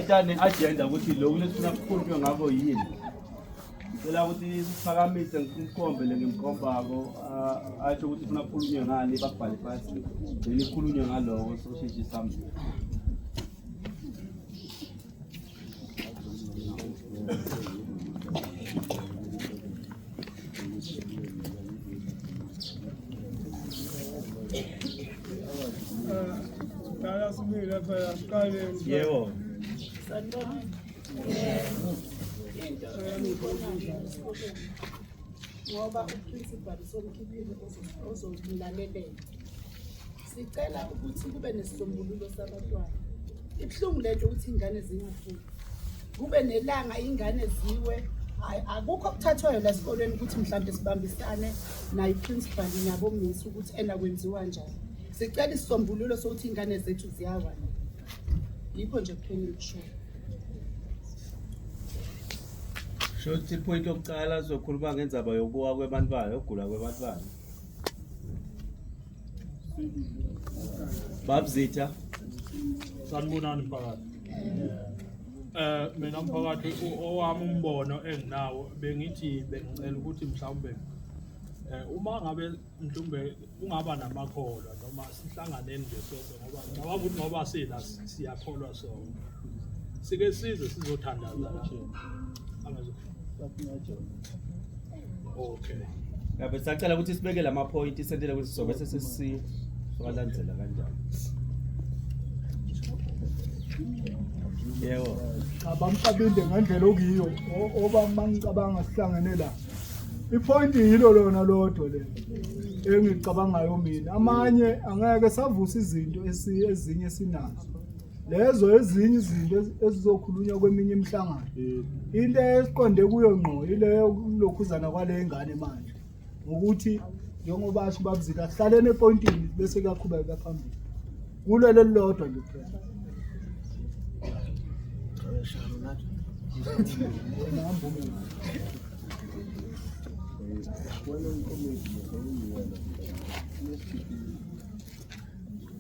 Ita ne-agenda ukuthi lokhu lesifuna kukhulunywe ngakho yini. Ngicela ukuthi siphakamise ngimkhombe le ngimkhombako asho ukuthi ufuna kukhulunywe ngani bakubhale phansi then ikhulunywe ngaloko sosheshe isambili. Dala simile phela siqaleni. Yebo. Sanibona. Into engiyibonayo esikoleni ngoba uprincipal somkhiphile ozomlalelela. Sicela ukuthi kube nesisombululo sabantwana. Ibuhlungu lento ukuthi ingane zingafundi. Kube nelanga ingane ziwe hayi akukho okuthathwayo la esikolweni ukuthi mhlawumbe sibambisane nayo iprincipal nabo miss ukuthi ena kwenziwa njani. Sicela isisombululo sokuthi ingane zethu ziyawa. Yikho nje kuphela engikushoyo. Shothi ipoint yokuqala sizokhuluma ngendzaba yokuwa kwebantwana, yokugula kwebantwana. Babzitha. Sanibonani mphakathi. Mina mphakathi owami umbono enginawo bengithi bengicela ukuthi mhlawumbe uma ngabe mhlawumbe kungaba namakholwa noma sihlanganeni nje sonke ngoba ngicabanga ukuthi ngoba sila siyakholwa sonke. Sike size sizothandaza la. Okay. Yabe sacela ukuthi sibeke lama point sentele ukuthi sobe sesisi sokalandzela kanjani. Yebo. Cha bamqabinde ngendlela okuyiyo oba mangicabanga sihlangene la. Ipoint yilo lona lodwa le engicabangayo mina. Amanye angeke savusa izinto ezinye sinazo. Lezo ezinye izinto ezizokhulunywa kweminye imihlangano. Into esiqonde kuyo ngqo ile yokulokhuzana kwale ngane manje. Ngokuthi njengoba asho babzila hlaleni epointini bese kuyaqhubeka phambili. Kulelo lodwa nje kuphela.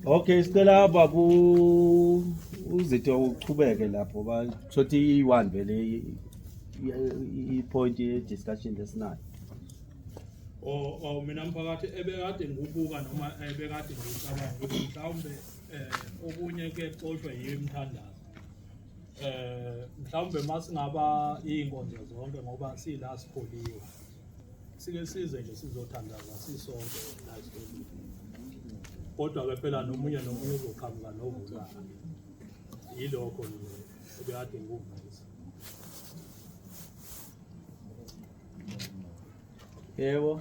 Okay, sicela babu uzithe uchubeke lapho ba thothi i-one vele i-point ye-discussion lesinayo. O mina mphakathi ebekade ngikubuka noma ebekade ngicabanga ukuthi mhlawumbe okunye ke xoshwe yiyo imithandazo. Mhlawumbe masingaba iy'nkonzo zonke ngoba sila sikholiwe. Sike size nje sizothandaza sisonke la esikoleni. Kodwa ke phela nomunye nomunye uzoqhamuka novulwayo. Yilokho nje ebekade ngikuveza. Yebo.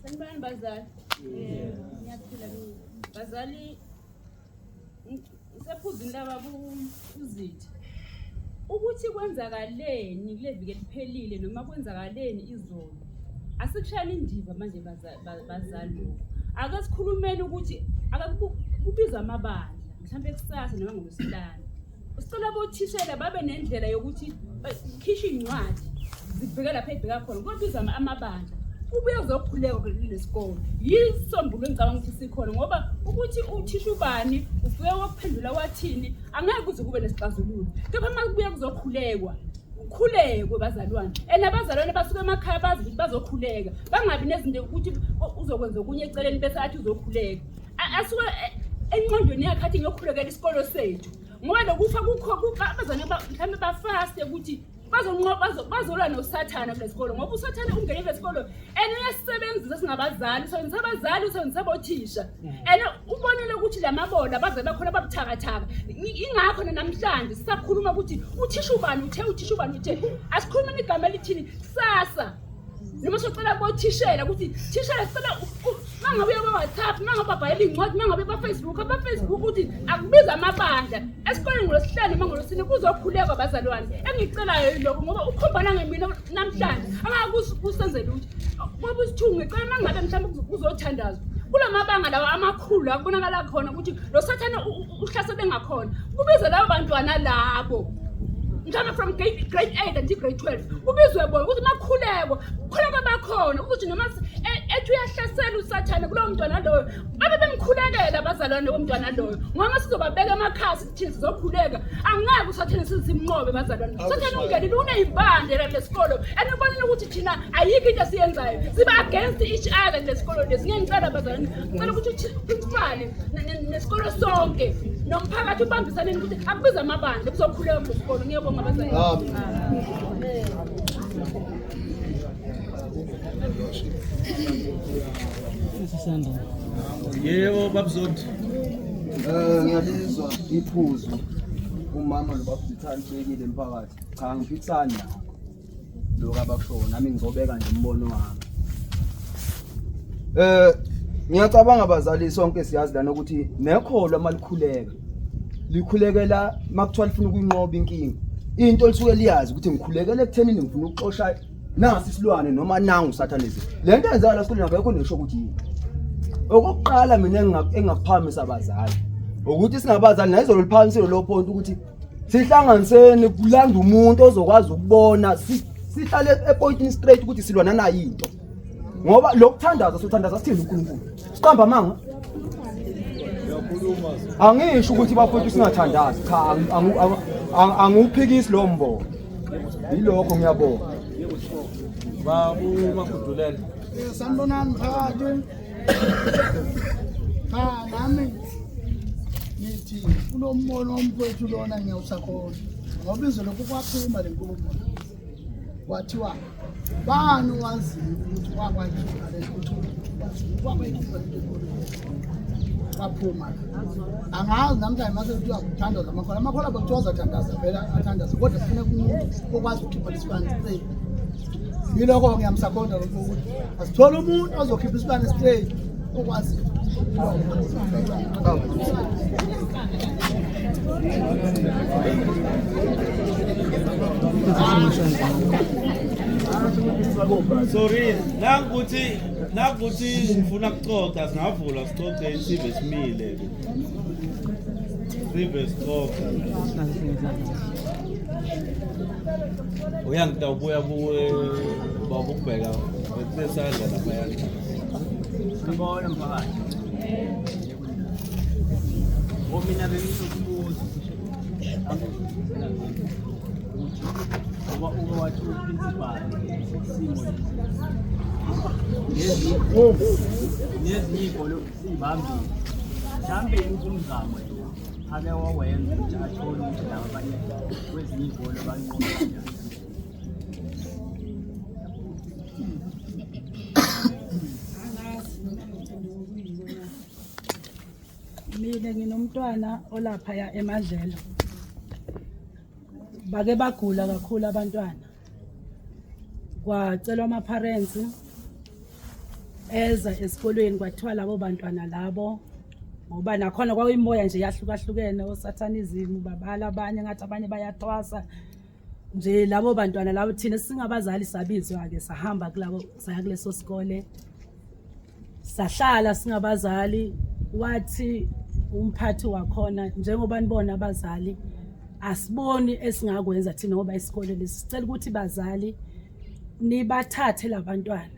Sanibonani bazali. Yebo. Ngiyaphila mina. Bazali ngisephuzini laba uzitha. Ukuthi kwenzakaleni kule viki eliphelile noma kwenzakaleni izolo. Asikushayela indiva manje bazali lokhu. Ake sikhulumeni ukuthi ake kubizwe amabandla mhlawumbe kusasa noma ngolwesihlanu. Sicela bothishela babe nendlela yokuthi khishwe incwadi zibheke lapha ebheka khona kuyobizwa amabandla kubuye kuzokhulekwa kulesikole. Yisombululo engicabanga ukuthi sikhona ngoba ukuthi uthisha ubani ufike wakuphendula wathini angeke kuze kube nesixazululo. Kepha uma kubuye kuzokhulekwa kukhulekwe bazalwane and abazalwane basuke emakhaya bazi ukuthi bazokhuleka bangabi nezinto ukuthi uzokwenza okunye eceleni bese athi uzokhuleka asuke engqondweni yakhe athi ngiyokhulekela isikolo sethu ngoba lokufa kukho abazalwane mhlawumbe bafaste ukuthi bazonqoba bazolwa nosathane kulesikolo ngoba usathane ungene kulesikolo and uyasebenzisa singabazali usebenzisa abazali usebenzisa abothisha and ubonile ukuthi lamabola baze bakhona babuthakathaka ingakho namhlanje sisakhuluma ukuthi uthisha ubani uthe uthisha ubani uthe asikhulumeni igama elithini kusasa noma socela kothishela ukuthi thishela sicela mangabe uya kwa-whatsapp mangabe babhalela iy'ncwadi mangabe ba-facebook aba-facebook ukuthi akubiza amabandla esikoleni ngolwesihlanu noma ngolwesine kuzokhulekwa bazalwane engicelayo yilokho ngoba ukhombana ngemina namhlanje angeke kusenze lutho ngoba usithungu ngicela mangabe mhlawumbe kuzothandazwa kula mabanga lawa amakhulu la kubonakala khona ukuthi lo sathane uhlasele ngakhona kubize labo bantwana labo mhlawumbe from grade 8 until grade 12 kubizwe bona ukuthi makhuleko. Ukukhuleka bakhona ukuthi noma ethi uyahlasela usathane kulowo mntwana loyo, babe bemkhulekela abazalwane bomntwana loyo, ngoba sizobabeka emakhaya sithi thina sizokhuleka, angeke usathane size simnqobe bazalwane. Usathane ungenile, uneyimpande la kulesikolo, and ubonile ukuthi thina ayikho into esiyenzayo, siba against each other kulesikolo lesi. Ngiyangicela bazalwane, ngicela ukuthi principal nesikolo sonke nomphakathi ubambisaneni ukuthi akubize amabandla kuzokhuleka kulesikolo. Ngiyabonga bazalwane. Yebo, babzondi. Ngiyalizwa iphuzu umama nobaba uthanda emphakathi. Cha, ngiphikisani nakho lokho abakushoyo, nami ngizobeka nje umbono wami. Ngiyacabanga abazali sonke siyazi lana ukuthi nekholwa malikhuleka likhulekela makuthiwa lifuna ukuyinqoba inkinga, into lisuke liyazi ukuthi ngikhulekela ekuthenini ngifuna ukuxosha nasi isilwane noma nangu usathanism. Le nto yenzakala esikoleni akekho nesho ukuthi yini. Okokuqala mina engingakuphakamisa abazali ukuthi singabazali nayizolo liphakamisile lo point ukuthi sihlanganiseni kulanda umuntu ozokwazi ukubona, sihlale epointini straight ukuthi silwana nayo into, ngoba lokuthandaza sothandaza sithini uNkulunkulu siqamba amanga. Angisho ukuthi bafowethu singathandazi, cha, angiwuphikisi lo mbono. Yilokho, ngiyabonga. Babu Magudulela. Sanibonani mphakathi. Cha, nami ngithi kulo mbono womfowethu lona ngiyawusakhona, ngoba izolo kwaphuma le nkulumo, kwathiwa bani waziyo ukuthi wakwayikhipha le nto, wakwayikhipha le nto, kwaphuma la. Angazi namhlanje mase kuthiwa kuthandaza amakholwa, amakholwa bekuthiwa azathandaza vele athandaze, kodwa kufuneka umuntu okwazi ukukhipha lesibani straight. Yilokho ngiyamsapota lokho ukuthi asithole umuntu ozokhipha isibani straight okwaziyo. Sorry, nakuthi ngifuna kucoca, singavula sicoce isive simile. Sive sicoca. Uyangitawubuya kuwe baba ukubheka besandla lapha yana. Ngibona mphakathi. Mina bengizokubuza ukuthi ngoba uke wathi uprincipal isimo lesi nezinye iy'kole siyibambile, mhlawumbe yimuphi umzamo ake wawenza ukuthi athole ukuthi laba abanye kwezinye iy'kole banqoba kanjani? Angazi noma ngithanda ukuyibona. Mina nginomntwana olaphaya eMadlelo. Bake bagula kakhulu abantwana, kwacelwa ama-parents eza esikolweni, kwathiwa labo bantwana labo, ngoba nakhona kwakuyimoya nje yahlukahlukene, osathanism babala abanye ngathi abanye bayathwasa nje labo bantwana labo. Thina singabazali sabizwa-ke, sahamba kulabo, saya kuleso sikole, sahlala singabazali. Wathi umphathi wakhona, njengoba nibona abazali, asiboni esingakwenza thina ngoba isikole lesi, sicela ukuthi bazali nibathathe labantwana,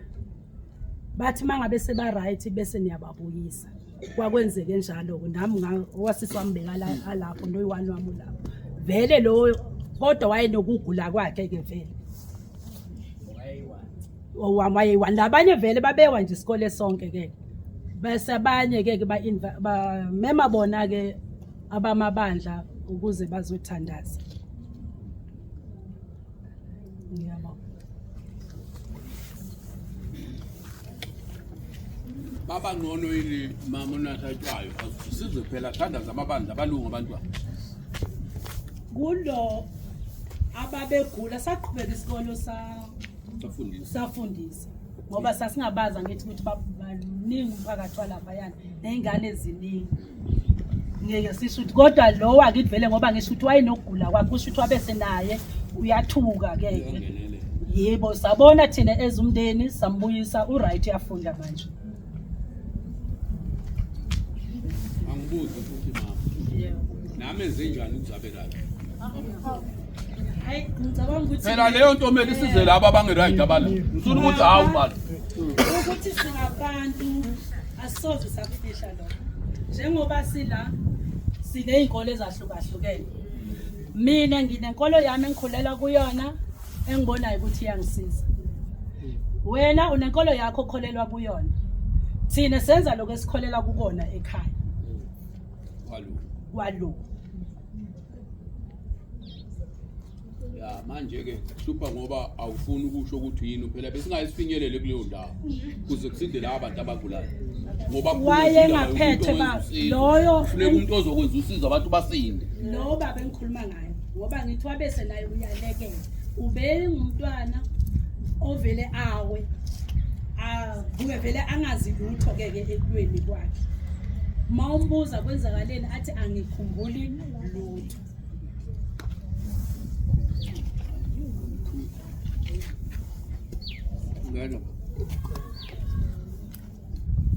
bathi mangabe seba right bese niyababuyisa. Kwakwenzeke njalo nami owasisi wami bekala alapho noyi-one wami ulapho vele lo, kodwa wayenokugula kwakhe ke vele owami wayeyi-one, labanye vele babewa nje isikole sonke ke, bese abanye ke bamema bona ke abamabandla ukuze bazothandaza. Ngiyabonga. Baba ngcono yini mama unathatshwayo? Sizwe phela thandaza amabandla abalungu abantwana. Kulo ababegula saqhubeka isikolo sa Safundisa. Safundisa ngoba sasingabaza ngithi ukuthi baningi umphakathi walaphayana ney'ngane eziningi, ngeke sisho ukuthi, kodwa lo wakithi vele ngoba ngisho ukuthi wayenokugula kwakhe, kusho ukuthi wabese naye uyathuka-ke. Uyangenelela. Yebo, sabona thina ezumndeni, sambuyisa, u-right, uyafunda manje. Angibuze futhi mama. Yebo. Nami enze njani ukuze abe right? Hayi ngicabanga ukuthi Phela leyo nto kumele isize laba abange-right abala. Ngifuna ukuthi hawu mali. Ukuthi singabantu asisoze sakufihla lokho. Njengoba sila siney'nkolo ezahlukahlukene. Mina nginenkolo yami engikhulela kuyona engibonayo ukuthi iyangisiza. Wena unenkolo yakho okholelwa kuyona. Thina senza lokho esikholelwa kukona ekhaya. Kwalo. Ya manje ke hlupha ngoba awufuni ukusho ukuthi yini phela besingaye sifinyelele kuleyo ndawo kuze kusinde laba bantu abagulayo ngoba Wayengaphethe ba loyo kufuneka umuntu ozokwenza usizo abantu basinde. Lo baba engikhuluma ngayo ngoba ngithi wabese naye uyalekela ubengumntwana ovele awe avuke vele angazi lutho ke ke ekulweni kwakhe. Uma umbuza kwenzakaleni athi angikhumbuli lutho. Ngena.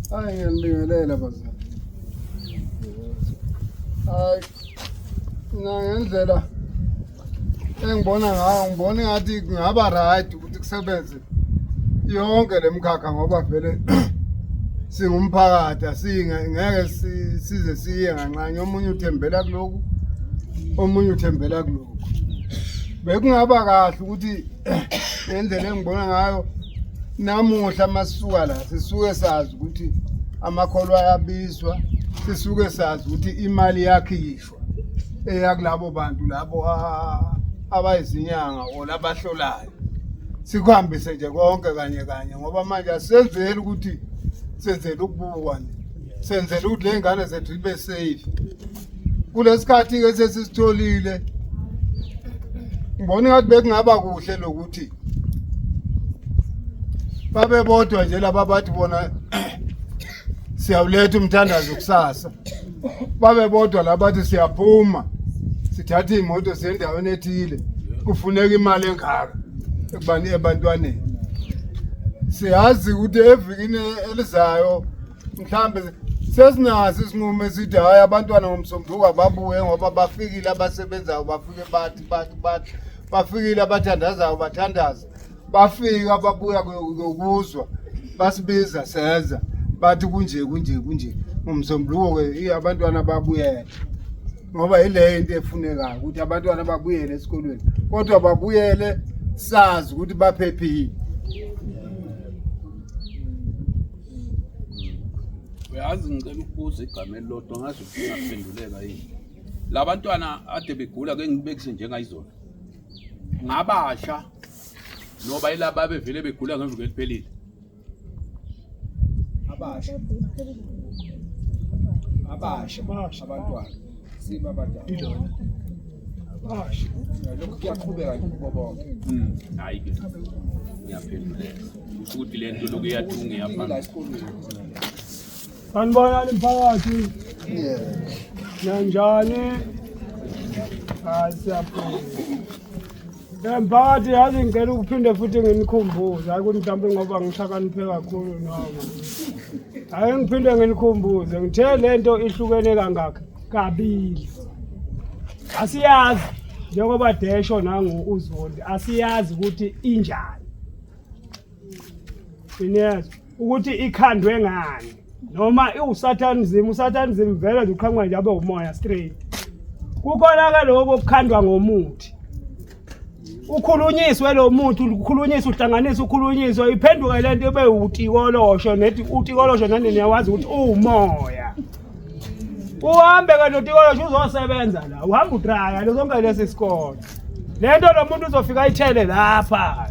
Hayi ngiyanibingelela bazali. Hayi mina ngendlela engibona ngayo ngibona engathi kungaba right ukuthi kusebenze yonke le mkhakha ngoba vele singumphakathi asinge ngeke size siye nganxanye omunye uthembela kuloku omunye uthembela kuloku bekungaba kahle ukuthi ngendlela engibona ngayo namuhla masisuka la sisuke sazi ukuthi amakholwa ayabizwa sisuke sazi ukuthi imali yakhishwa eya kulabo bantu labo abayizinyanga or abahlolayo sikuhambise nje konke kanye kanye ngoba manje asenzeli ukuthi senzele ukubukwa nje senzele ukuthi le ngane zethu ibe safe kulesikhathi ke sesisitholile ngibona ngathi bekungaba kuhle lokuthi babe bodwa nje laba bathi bona siyawuletha umthandazo kusasa babe bodwa laba bathi siyaphuma sithatha iy'moto siye endaweni ethile kufuneka imali engaka ekubani ebantwaneni siyazi ukuthi evikini elizayo mhlambe sesinaso isinqumo esithi hhayi abantwana ngomsombuluko ababuye ngoba bafikile abasebenzayo bafike bathi bathi bathi bafikile abathandazayo bathandaza bafika babuya kuyokuzwa basibiza seza bathi kunje kunje kunje ngomsombuluko-ke abantwana babuyele ngoba yileyo into efunekayo ukuthi abantwana babuyele esikolweni kodwa babuyele sazi ukuthi baphephile. Uyazi ngicela ukubuza igama elilodwa ngazi ukuthi ungaphenduleka yini. Labantwana ade begula ke ngibekise njengayizolo. Ngabasha noba yilaba abevele begula ngeviki eliphelile. Abasha. Abasha abantwana siba abadala. Abasha. Lokhu kuyaqhubeka nje kubo bonke. Hayi ke. Ngiyaphenduleka. Kusho ukuthi le nto lokhu iyathunga La iyafana. esikolweni. Sanibonani mphakathi. Nanjani? Hayi siyaphila. Mphakathi yazi ngicela ukuphinde futhi nginikhumbuze hayi ukuthi mhlawumbe ngoba ngihlakaniphe kakhulu noma. Hayi ngiphinde nginikhumbuze ngithe le nto ihlukene kangaka kabili. Asiyazi njengoba desho nangu uZondi asiyazi ukuthi injani. Iniyezwa ukuthi ikhandwe ngani noma iwusatanism usatanism vele nje uqhamuka nje abe umoya straight. Kukhona ke lokho okukhandwa ngomuthi. Ukhulunyiswe lo muthi ukhulunyiswe uhlanganise ukhulunyiswe iphenduke lento ibe utikolosho nethi utikolosho nani niyawazi ukuthi uwumoya. Uhambe ke notikolosho uzosebenza la uhamba udraya lo sonke lesi sikole. Lento lo muntu uzofika ayithele lapha.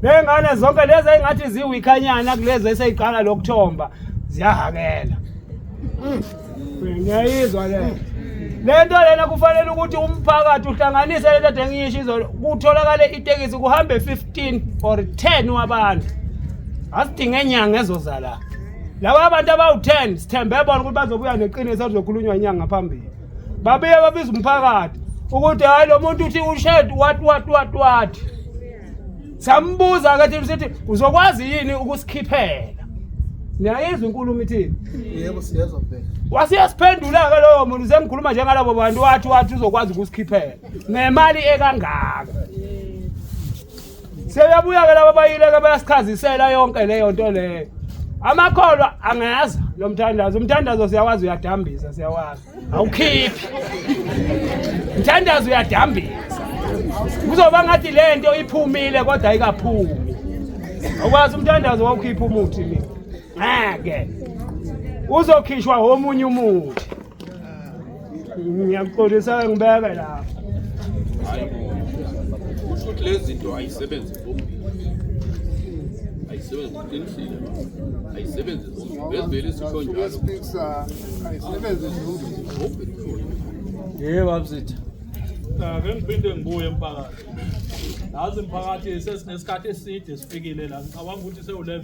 Lengane zonke lezi engathi ziwikhanyana kulezi eseyiqala lokuthomba ziyahakela. Ngiyayizwa le. Lento lena kufanele ukuthi umphakathi uhlanganise lento ade ngiyisho izolo kutholakale itekisi kuhambe 15 or 10 wabantu. Asidinge enyanga ezoza la. Laba abantu abawu-10 sithembe bona ukuthi bazobuya neqiniso lizokhulunywa inyanga phambili. Babuye babiza umphakathi ukuthi hayi lo muntu uthi ushed what what what what. Sambuza ke thina sithi uzokwazi yini ukusikhiphela? Niyayizwa inkulumo ithini? Yebo siyezwa phela. Wasiyasiphendula-ke loyo muntu sengikhuluma njengalabo bantu wathi wathi uzokwazi ukusikhiphela ngemali ekangaka. Sebebuya-ke laba bayile-ke bayasichazisela yonke leyo nto leyo. Amakholwa angeza lo mthandazo, umthandazo siyawazi uyadambisa, siyawazi. Awukhiphi. Mthandazo uyadambisa. Kuzoba ngathi le nto iphumile kodwa ayikaphumi. Awukwazi umthandazo wawukhipha umuthi mina. Ngeke. Uzokhishwa omunye umuthi. Ngiyakuxolisa ngibeke lapho. Kusho ukuthi lezi zinto ayisebenzi zombili. Ayisebenzi uqinisile. Ayisebenzi zombili. Bezivele sisho njalo. Ayisebenzi zombili. Yebo Abzitha. Ake ngiphinde ngibuye emphakathi. Yazi mphakathi sesinesikhathi eside sifikile la ngicabanga ukuthi sewu-11.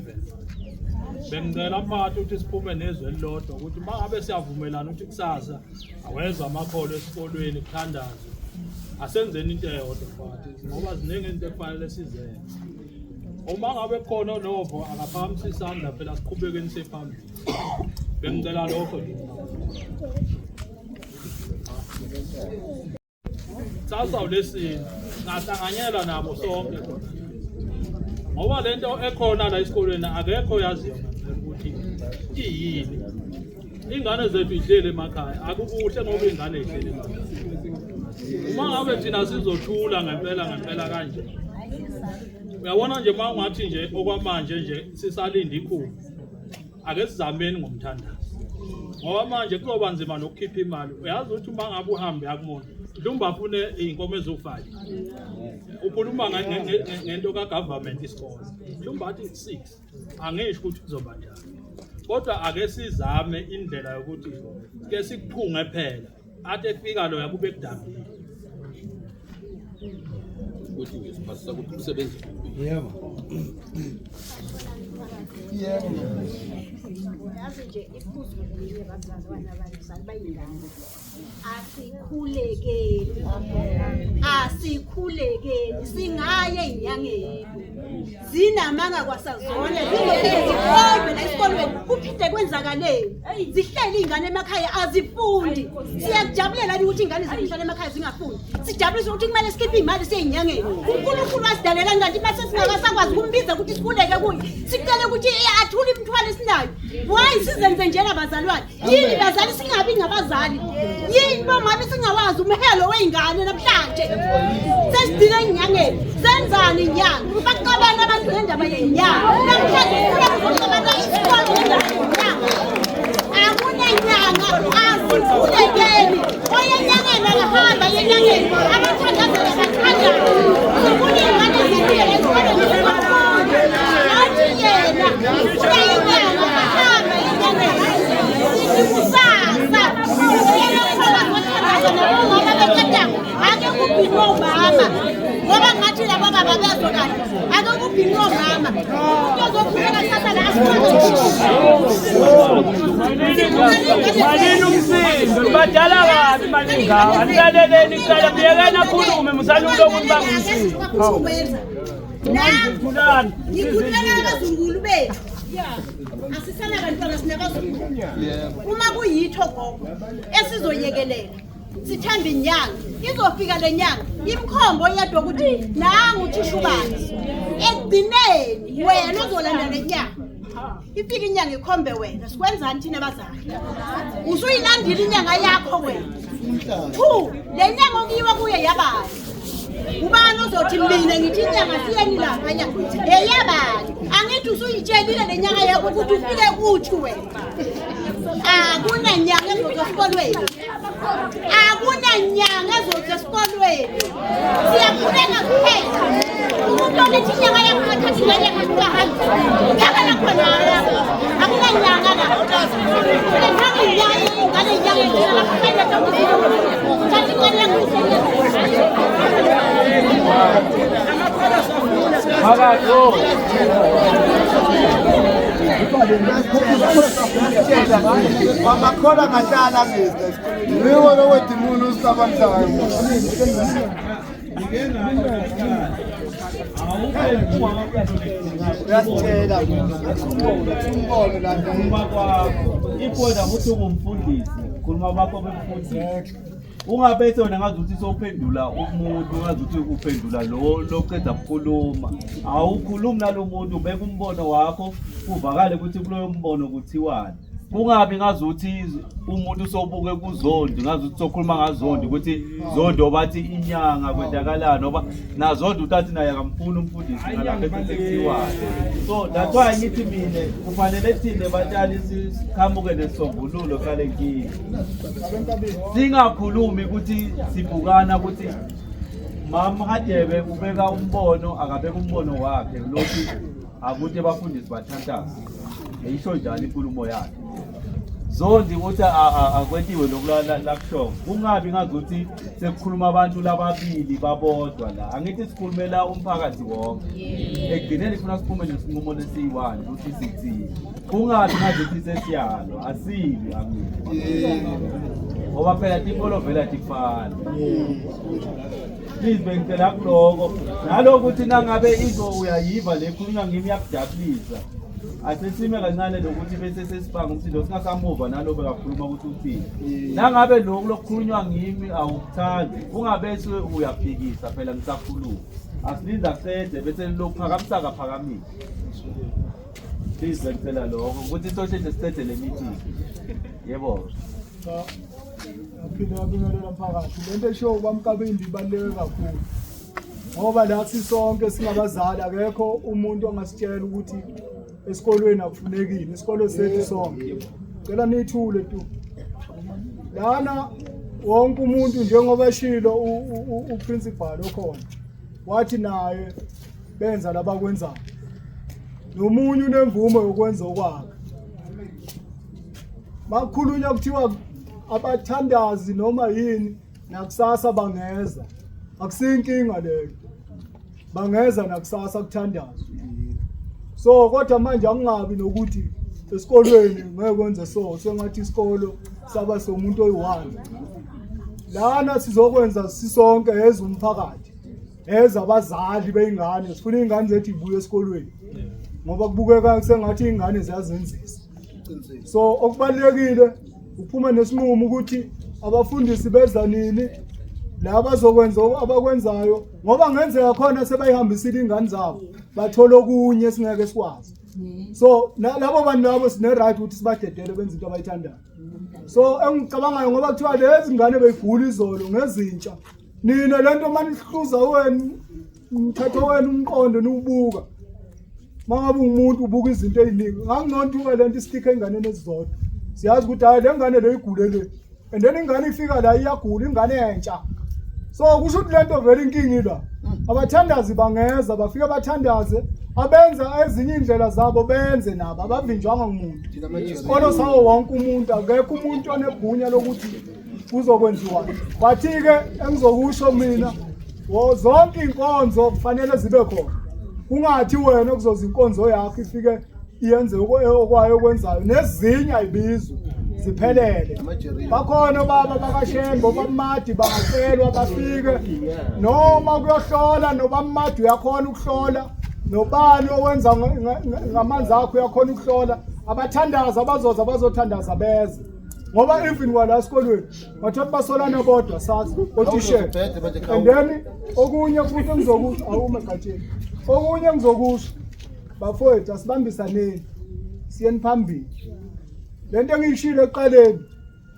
Bengicela mphakathi ukuthi siphume nezwi elilodwa ukuthi uma ngabe siyavumelana ukuthi kusasa awezwa amakholwa esikolweni kuthandazwe. Asenzeni into eyodwa mphakathi ngoba ziningi izinto ekufanele sizenze. Uma ngabe khona onovo akaphakamisa isandla phela siqhubekeni siphambili. Bengicela lokho nje. Sasa ulesini ngahlanganyela nabo sonke khona ngoba lento ekhona la esikolweni akekho yaziyo ukuthi iyini ingane zethu ihleli emakhaya akukuhle ngoba ingane ihleli emakhaya uma ngabe thina sizothula ngempela ngempela kanje uyabona nje uma ungathi nje okwamanje nje sisalinda ikhulu ake sizameni ngomthandazo ngoba manje kuzoba nzima nokukhipha imali uyazi ukuthi uma ngabe uhambe yakumuntu mhlawumbe afune iy'nkomo eziwu-five ukhuluma ngento ka-government isikole mhlawumbe athi six angisho ukuthi kuzoba njani kodwa ake sizame indlela yokuthi ke sikuphunge phela athi efika loya kube kudambile ukuthi nje siphasisa ukuthi umsebenzi yebo yebo yazi nje iphuzu linye bazalwane abazali bayingane asikhulekeni asikhulekeni singaye ey'nyangeni zinamanga kwasazona zizophinde zikhombe la esikolweni kuphinde kwenzakaleni zihlele iy'ngane emakhaya azifundi siyakujabulela ukuthi iy'ngane zethu zihlale emakhaya zingafundi sijabulisa ukuthi kumele sikhiphe iy'mali siye ey'nyangeni unkulunkulu wasidalela kanti uma sesingakasakwazi ukumbiza ukuthi sikhuleke kuye sicele ukuthi athule imithwalo esinayo why sizenze njena bazalwane Yini bazali singabi ngabazali? Yini bomama singawazi umhelo wey'ngane namhlanje? Sesidile enyangeni. Senzani inyanga? Baxabana abantu ngendaba yenyanga. Namhlanje sifuna ukuxabana isikole ngendaba yenyanga. Akunenyanga, asikhulekeni. Oyenyangeni akahamba enyangeni. Abathandazela bathandaze. Sifuna iy'ngane zibuyele esikoleni zizofunda. Nathi yena ufuna inyanga ahambe enyangeni. Kusasa ake kubhinwe umama ngoba ngathi laba baba bezwa kahle ake kubhinwe umama umuntu ozokhuleka kusasa la Malini umsindo nibadala kabi maningaka anilaleleni kuqala muyekeni akhulume musani uloku nibanga umsindo Thulani ngikhulumela abazukulu bethu asisana bantwana sinabazukulu uma kuyitho gogo esizoyekelela sithemba inyanga izofika le nyanga imkhombo yedwa ukuthi nangu uthisha ubani ekugcineni wena ozolanda le nyanga ifike inyanga ikhombe wena sikwenzani thina abazali usuyilandile inyanga yakho wena two le nyanga okuyiwa kuye yabani ubani ozothi mina ngithi inyanga siyeni lapha nyanga eyabani angithi usuyitshelile le nyanga yakho ukuthi ufike kuthi wena akunanyanga ezothi esikolweni akunanyanga ezothi esikolweni siyakhuleka kuphela umuntu olethi inyanga yakho athatha ingane yakhe ahambe phakela khona lapho akunanyanga la lethanga inyanga ingane inyanga lapho thatha ingane yakho Amakhola ngahlala ngizwe. Yiwo lo wedimoni usicabangisayo. Uyasitshela umbono la khuluma kwakho ipoint ukuthi ungumfundisi khuluma kwakho bemfundisi ungabese wena ngazi ukuthi sowuphendula umuntu ngazi ukuthi uphendula lo loceda kukhuluma awukhulumi nalo muntu ubeka umbono wakho kuvakale ukuthi kuloyo mbono kuthiwani kungabi ngazuthi umuntu sobuke kuzondi ngazuthi sokhuluma ngazondi ukuthi zondo bathi inyanga kwenzakalani ngoba nazondi utathi naye akamfuni umfundisi ngalapho esekuthiwayo so that's why ngithi mina kufanele thina batshali siqhamuke nesisombululo sale nkinga singakhulumi ukuthi sibukana ukuthi mama Hadebe ubeka umbono akabeka umbono wakhe lothi akuthi abafundisi bathandaze yayisho njalo inkulumo yakhe zondi ukuthi akwentiwe lokhu lakushoyo kungabi ngazuthi sekukhuluma abantu lababili babodwa la angithi sikhulumela umphakathi wonke ekugcineni sifuna siphume nesinqumo lesiyi-one ukuthi sithini kungabi ngazuthi sesiyalo asibi angithi ngoba phela tinkolo vele atifani please bengicela kuloko nalokuthi nangabe into uyayiva le khulunywa ngimi iyakujabulisa asesime kancane lokuthi bese sesibanga umsindo singasamuva nalo bekakhuluma ukuthi uthini nangabe lokhu lokukhulunywa ngimi awukuthandi ungabese uyaphikisa phela ngisakhuluma asilinda kuqede bese lokuphakamisa kaphakamile please bengicela lokho ukuthi sosheshe siqede le meeting yebo. Aphinde abingelela mphakathi. Lento eshiwo kwamkabindi ibaluleke kakhulu. Ngoba la sisonke singabazali akekho umuntu ongasitshela ukuthi esikolweni akufunekile. Isikolo sethu sonke. Cela nithule tu. Lana wonke umuntu njengoba eshilo uprincipal okhona wathi naye benza labakwenzayo. Nomunye unemvume yokwenza okwakhe. Makukhulunywa kuthiwa abathandazi noma yini nakusasa bangeza. Akusinkinga leyo. Bangeza nakusasa kuthandazwe. So kodwa manje akungabi nokuthi esikolweni ngeke kwenze so sengathi isikolo saba somuntu oyi-one. Lana sizokwenza sisonke ezumphakathi. Ezabazali beyingane sifuna iy'ngane zethu ibuye esikolweni ngoba kubukeka sengathi iy'ngane ziyazenzisa. So okubalulekile ukuphuma nesinqumo ukuthi abafundisi beza nini la bazokwenza abakwenzayo ngoba ngenzeka khona sebayihambisile iy'ngane zabo bathola okunye esingeke sikwazi. So labo bantu labo sine-right ukuthi sibadedele benze into abayithandayo. So engicabangayo ngoba kuthiwa lezi ngane beyigula izolo ngezintsha nina lento manihluza wena umthetho wenu umqondo niwubuka mangabe umuntu ubuka izinto eziningi ngangcono lento istikhe enganeni ezizodwa siyazi ukuthi hayi le ngane le igule le and then ingane ifika la iyagula ingane entsha so kusho ukuthi lento vele inkinga ila abathandazi bangeza bafike bathandaze abenza ezinye indlela zabo benze nabo abavinjwanga ngumuntu isikolo sawo wonke umuntu akekho umuntu onegunya lokuthi kuzokwenziwa bathi-ke engizokusho mina zonke iy'nkonzo kufanele zibe khona kungathi wena kuzoza inkonzo yakho ifike iyenze okwayo okwenzayo nezinye ayibizwe ziphelele bakhona obaba bakashembe obamadi bangacelwa bafike noma kuyohlola nobamadi uyakhona ukuhlola nobani owenza ngamanzi akho uyakhona ukuhlola abathandaza abazoza bazothandaza beze ngoba even kwala esikolweni bathola basolana bodwa sazi otishela and then okunye futhi engizokusho awume gatsheni okunye engizokusho bafowethu asibambisaneni siyeni phambili le nto engiyishilo ekuqaleni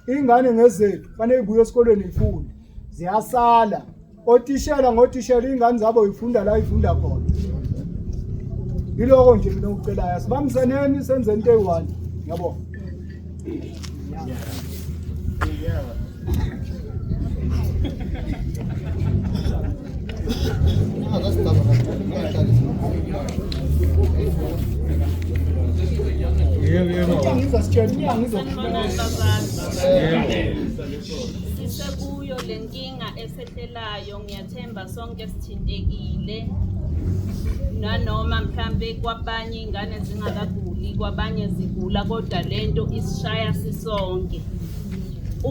iy'ngane ngezethu fanele ibuye esikolweni ifunde ziyasala Otishela ngotishela iy'ngane zabo ifunda la ifunda khona. Yiloko nje mina okucelayo. Asibambisaneni senze into eyi-one. Ngiyabonga. Yebo yebo. Ngizositshela inyanga Sanibonani bazali. Sisekuyo le nkinga esehlelayo ngiyathemba sonke sithintekile nanoma mhlambe kwabanye ingane zingakaguli kwabanye zigula kodwa lento isishaya sisonke.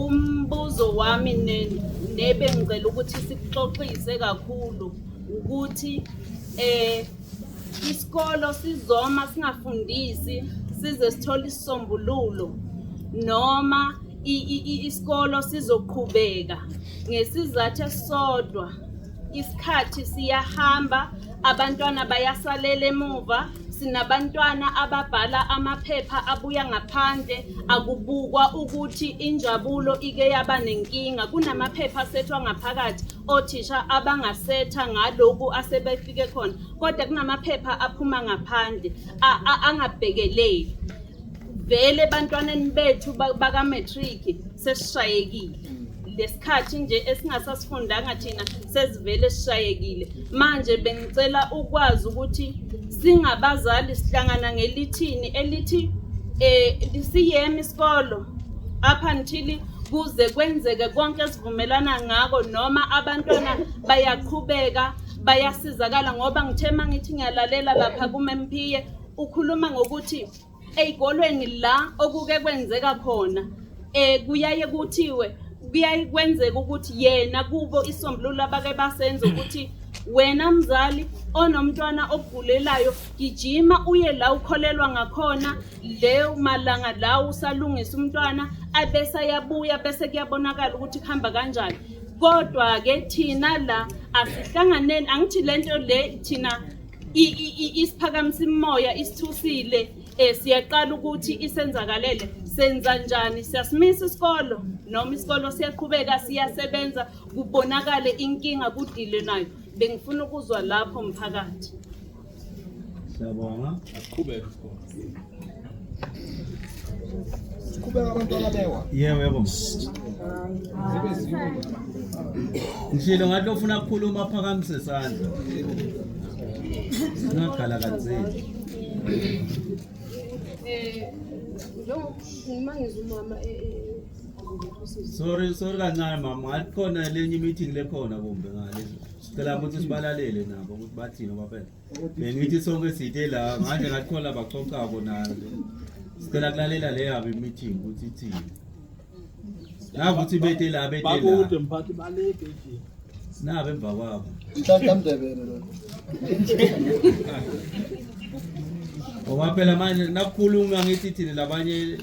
Umbuzo wami nebengicela ukuthi sikuxoxise kakhulu ukuthi isikolo sizoma singafundisi size sithole isisombululo noma isikolo sizoqhubeka ngesizathu esisodwa. Isikhathi siyahamba, abantwana bayasalela emuva, sinabantwana ababhala amaphepha abuya ngaphandle, akubukwa ukuthi injabulo ike yaba nenkinga. Kunamaphepha asethwa ngaphakathi othisha abangasetha ngaloku asebefike khona, kodwa kunamaphepha aphuma ngaphandle angabhekeleli. Vele ebantwaneni bethu baka-matric sesishayekile. Lesikhathi nje esingasasifundanga thina sesivele sishayekile. Manje bengicela ukwazi ukuthi singabazali sihlangana ngelithini elithi siyeme isikolo up until kuze kwenzeke konke esivumelana ngako, noma abantwana bayaqhubeka bayasizakala. Ngoba ngithe mangithi ngiyalalela lapha kuMempiye ukhuluma ngokuthi ey'kolweni la okuke kwenzeka khona kuyaye kuthiwe kuyaye kwenzeka ukuthi yena kubo isombululo abake basenza ukuthi wena mzali onomntwana ogulelayo gijima uye la ukholelwa ngakhona leyo malanga la usalungisa umntwana abese ayabuya bese kuyabonakala ukuthi kuhamba kanjani. Kodwa ke thina la asihlanganeni, angithi lento le thina isiphakamisa imoya isithusile, siyaqala ukuthi isenzakalele. Senza njani? Siyasimisa isikolo noma isikolo siyaqhubeka siyasebenza kubonakale inkinga kudile nayo? Bengifuna ukuzwa lapho mphakathi. Siyabonga. Asiqhubeke isikolo. Siqhubeka abantwana bewa. Yebo yebo. Ngishilo ngathi ofuna ukukhuluma aphakamise isandla. Singagala kanzima. Njengoba ngizwa umama Sorry sorry kancane mama, ngathi khona lenye meeting lekhona kumbe ngale. Sicela ukuthi sibalalele nabo ukuthi bathini ngoba phela bengithi sonke sithe la manje ngathi khona baxoxako nalo. Sicela kulalela le yabo meeting ukuthi ithini. Nakuthi bethe la bethe la. Bakude mphathi baleke nje. Sinabo emva kwabo. Nhlanhla Mndebele lo. Ngoba phela manje nakukhulunywa ngithi thina labanye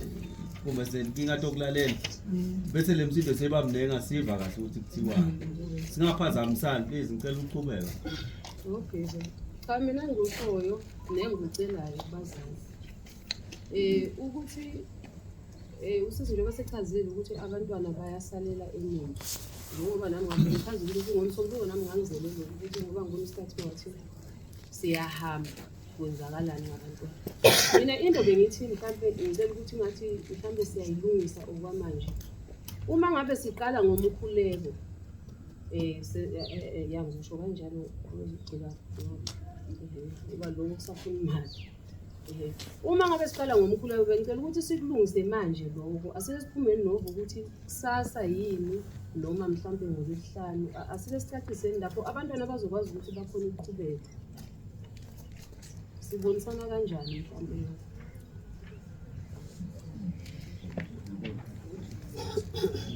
kumbe senkinga tokulalela bese le msindo seba mningi asiva kahle ukuthi kuthiwani. Singaphazamisani please, ngicela ukuqhubeka. Okay. Cha mina ngikushoyo nengikucelayo kubazali. Ukuthi usisi njengoba sechazile ukuthi abantwana bayasalela emuva. Njengoba nami ngichazile ukuthi ngomsombuluko nami ngangizele lokhu ukuthi ngoba ngibona isikhathi wathi siyahamba kwenzakalani ngabantwana. Mina into bengithi mhlampe ngicela ukuthi ngathi mhlampe siyayilungisa okwamanje. Uma ngabe siqala ngomkhuleko ya ngizosho kanjalo ngizogcina ngoba lokho kusafuna imali. Uma ngabe siqala ngomkhuleko bengicela ukuthi sikulungise manje lokho, asike siphumeni novo ukuthi kusasa yini noma mhlampe ngolwesihlanu, asike sicaciseni lapho abantwana bazokwazi ukuthi bakhone ukuqhubeka. Sibonisana kanjani mhlampe lokho?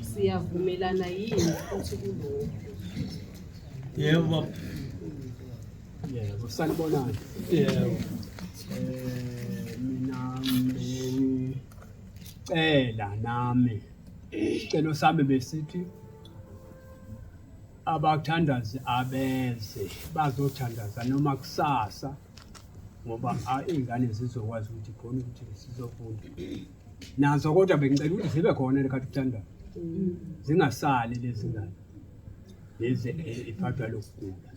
Siyavumelana yini futhi kulokho? Yebo. Yebo, sanibonani. Yebo. Mina bengicela nami isicelo sami besithi abathandazi abeze bazothandaza noma kusasa ngoba iy'ngane zizokwazi ukuthi khona ukuthi zizofunda nazo, kodwa bengicela ukuthi zibe khona lekhathi kuthandaza, zingasali lezi ngane lezi iphathwa lokugula,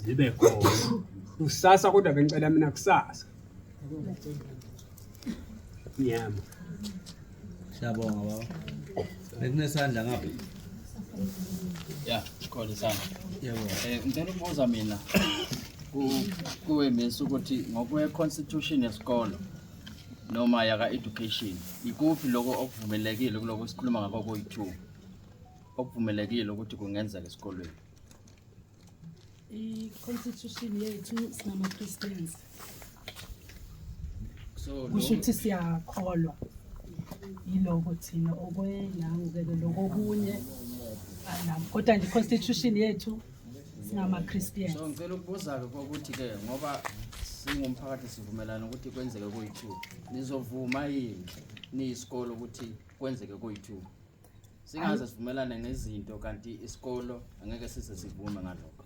zibe khona kusasa. Kodwa bengicela mina kusasa. Yebo. Siyabonga baba. Bekunesandla ngapha. Ya, sikhona isandla. Yebo. Ngicela ukubuza mina kuwe Miss ukuthi ngokwe constitution yesikolo noma yaka education ikuphi lokho okuvumelekile kuloko sikhuluma ngakho kuyi-2 okuvumelekile ukuthi kungenzeka esikolweni? I-constitution yethu singama-Christians. So Kusho ukuthi siyakholwa. Yiloko thina okwenangu-ke ke lokho okunye anami, kodwa nje i-constitution yethu singama-Christians. So ngicela ukubuza-ke ukuthi-ke ngoba singumphakathi sivumelana ukuthi kwenzeke kuyi-2, nizovuma yini niyisikole ukuthi kwenzeke kuyi-2? Singaze sivumelane ngezinto kanti isikolo angeke size sivume ngalokho.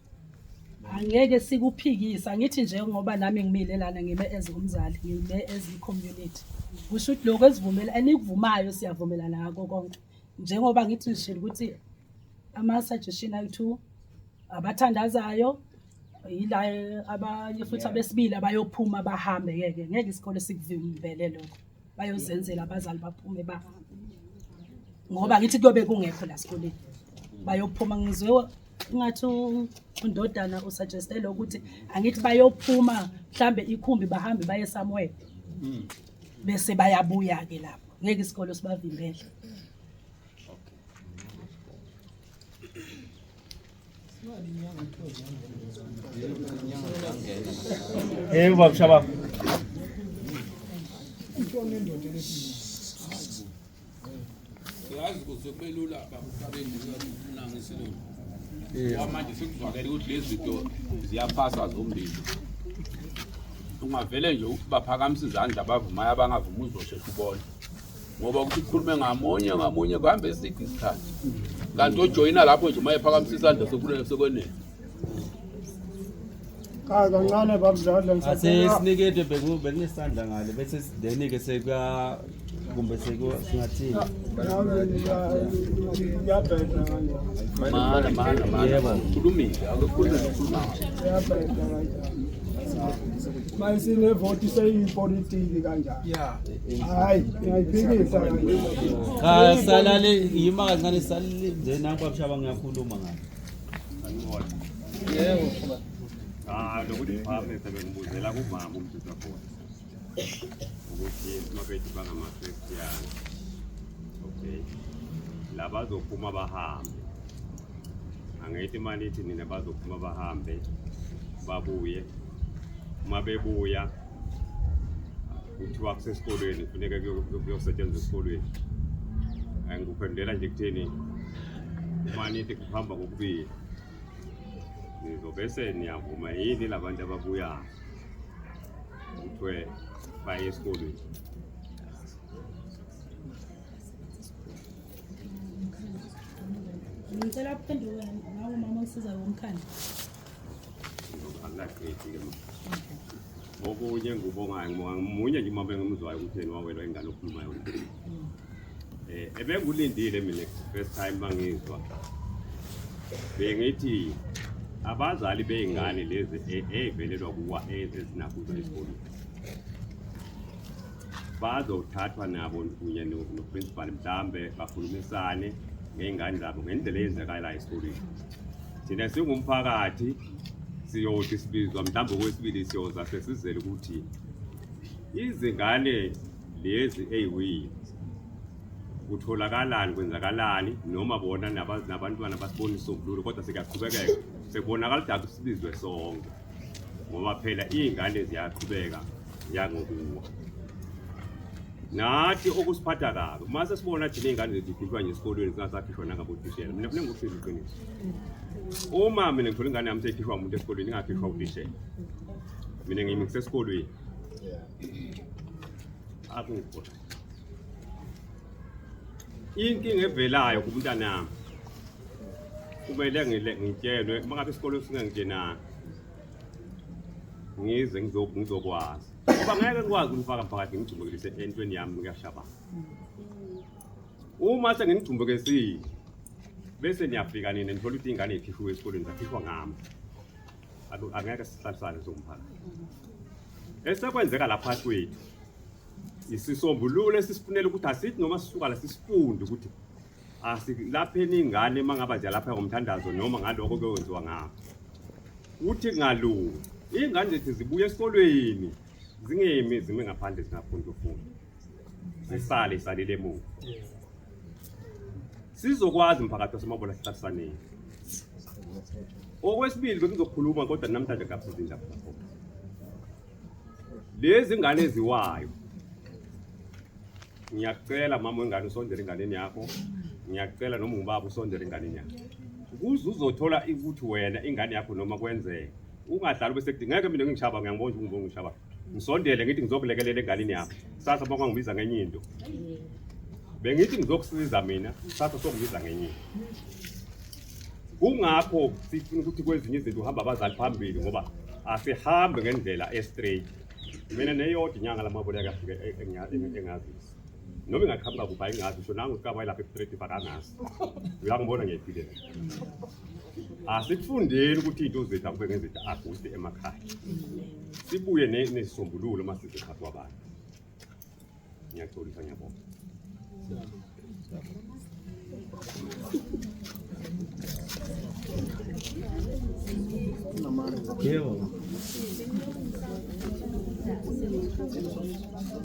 Angeke sikuphikisa, ngithi nje ngoba nami ngimile lana, ngime as umzali, ngime as i-community, kusho ukuthi lokho esivumela enikuvumayo siyavumelana ngako konke. Njengoba ngithi ngishilo ukuthi ama-suggestion ayi-2, abathandazayo yila, abanye futhi abesibili abayophuma bahambe-ke, ngeke isikole sikuvimbele lokho, bayozenzela abazali baphume bahambe, ngoba ngithi kuyobe kungekho la sikoleni, bayophuma. Ngizwe ngathi undodana usuggestele ukuthi angithi bayophuma mhlambe ikhumbi bahambe baye somewhere, bese bayabuya-ke lapho, ngeke isikole sibavimbele. Yebo baba Shababa. Siyazi kuze kube lula baba uhlabeni unangisilungu. Ngoba manje sekuzwakele ukuthi lezi zinto ziyaphasa zombili. Ungavele nje baphakamisa izandla abavumayo, abangavumi uzosheshe ubone. Ngoba ukuthi ukhulume ngamunye ngamunye kuhambe eside isikhathi. Kanti ojoyina lapho nje uma ephakamisa isandla sekule sekwenele. Cha, kancane babudladla. Asesiniketwe bekunesandla ngale bese then ke sekuya kumbe seku singathini. Kuyabheda kanje. Mana mana mana. Yebo. Khulumile, akukhulume ukhuluma. Kuyabheda kanje. Mayisinevoti seyipolitiki kanjani? Hayi, ngiyayiphikisa kanje. Cha, salale yima kancane, salile nje nangu babshaba ngiyakhuluma ngalo. Yebo. Cha, lokuthi phakamise bengibuzela kumama umthetho wakhona ukuthi mabethi bangama-Christian, okay, labazophuma bahambe, angithi imali ithi nina bazophuma bahambe babuye, uma bebuya kuthiwa kusesikolweni kufuneka kuyosetshenziswa esikolweni. Ngikuphendula nje kutheni uma nithi kuhamba kokubili, nizobese niyavuma yini labantu ababuyayo kuthiwe baye esikolweni? Ngicela uphenduke nawe mama osiza womkhandlu. Angikaqedi-ke ma. Okunye engikubongayo, ngibonga munye nje uma bengimzwayo ukuthi yena wawelwa ingane okhulumayo. Ebengikulindile mina first time bangizwa bengithi abazali bey'ngane lezi ey'velelwa kuwa ezinakuzwa esikolweni bazothathwa nabo kunye no-principal, mhlambe bakhulumisane ngey'ngane zabo ngendlela eyenzakalayo esikolweni. Thina singumphakathi siyothi sibizwa mhlawumbe okwesibili, siyoza sesizele ukuthi izingane lezi ey'wile kutholakalani, kwenzakalani, noma bona nabantwana basibona isombululo, kodwa sekuyaqhubekeka sekubonakala ukuthi akusibizwe sonke ngoba phela iy'ngane ziyaqhubeka ziyangokuwa. Nathi okusiphatha kabi uma sesibona thina iy'ngane zethu zikhishwa nje esikolweni zingasakhishwa nangabothishela. Mina kufuneka ngikushilo iqiniso, uma mina ngithola ingane yami seyikhishwa umuntu esikolweni ingakhishwa uthishela, mina ngimi ngisesikolweni akukho inkinga evelayo kumntanami, kumele ngitshelwe uma ngabe isikole singangitshenanga, ngize ngizokwazi, ngoba ngeke ngikwazi ukunifaka phakathi ngigcumbekise entweni yami kuyashabana. Uma sengingigcumbekisile bese niyafika nina nithola ukuthi iy'ngane y'khishiwe esikolweni zakhishwa ngami, angeke sihlalisane somphakathi. Esekwenzeka lapha kwethu isisombululo esisifunela ukuthi asithi noma sisuka la sisifunde ukuthi asilapheni iy'ngane uma ngaba ziyalapha ngomthandazo noma ngaloko kuyokwenziwa ngakho, kuthi kungalungi iy'ngane zethu zibuye esikolweni zingemi, zime ngaphandle zingafundi ukufunda, zisale isalile emuva. Sizokwazi mphakathi waseMabola sihlalisaneni. Okwesibili bengizokhuluma kodwa namhlanje ngaphuza indaba zakhona lezi ngane eziwayo. Ngiyakucela mama wengane usondele enganeni yakho, ngiyakucela noma ungubaba usondele enganeni yakho, ukuze uzothola ukuthi wena ingane yakho noma kwenzeka ungadlali bese kuthi ngeke mina ngishaba, ngiyangibona nje ungibona ngishaba, ngisondele ngithi ngizokulekelela enganeni yakho. Kusasa bakwangibiza ngenye into, bengithi ngizokusiza mina, kusasa sokubiza ngenye into. Kungakho sifuna ukuthi kwezinye izinto uhamba abazali phambili, ngoba asihambe ngendlela e-straight. Mina neyodwa inyanga lamabole akafike engazisi noma ingaqhamuka kuphi ayingazi, ngisho nangu uqaba lapha e-straight akangazi, uyangibona ngiyayiphilela. Asikufundeni ukuthi iy'nto zethu akube ngezinto akude emakhaya, sibuye nesisombululo uma size phakathi kwabantu. Ngiyaxolisa, ngiyabonga. Yebo.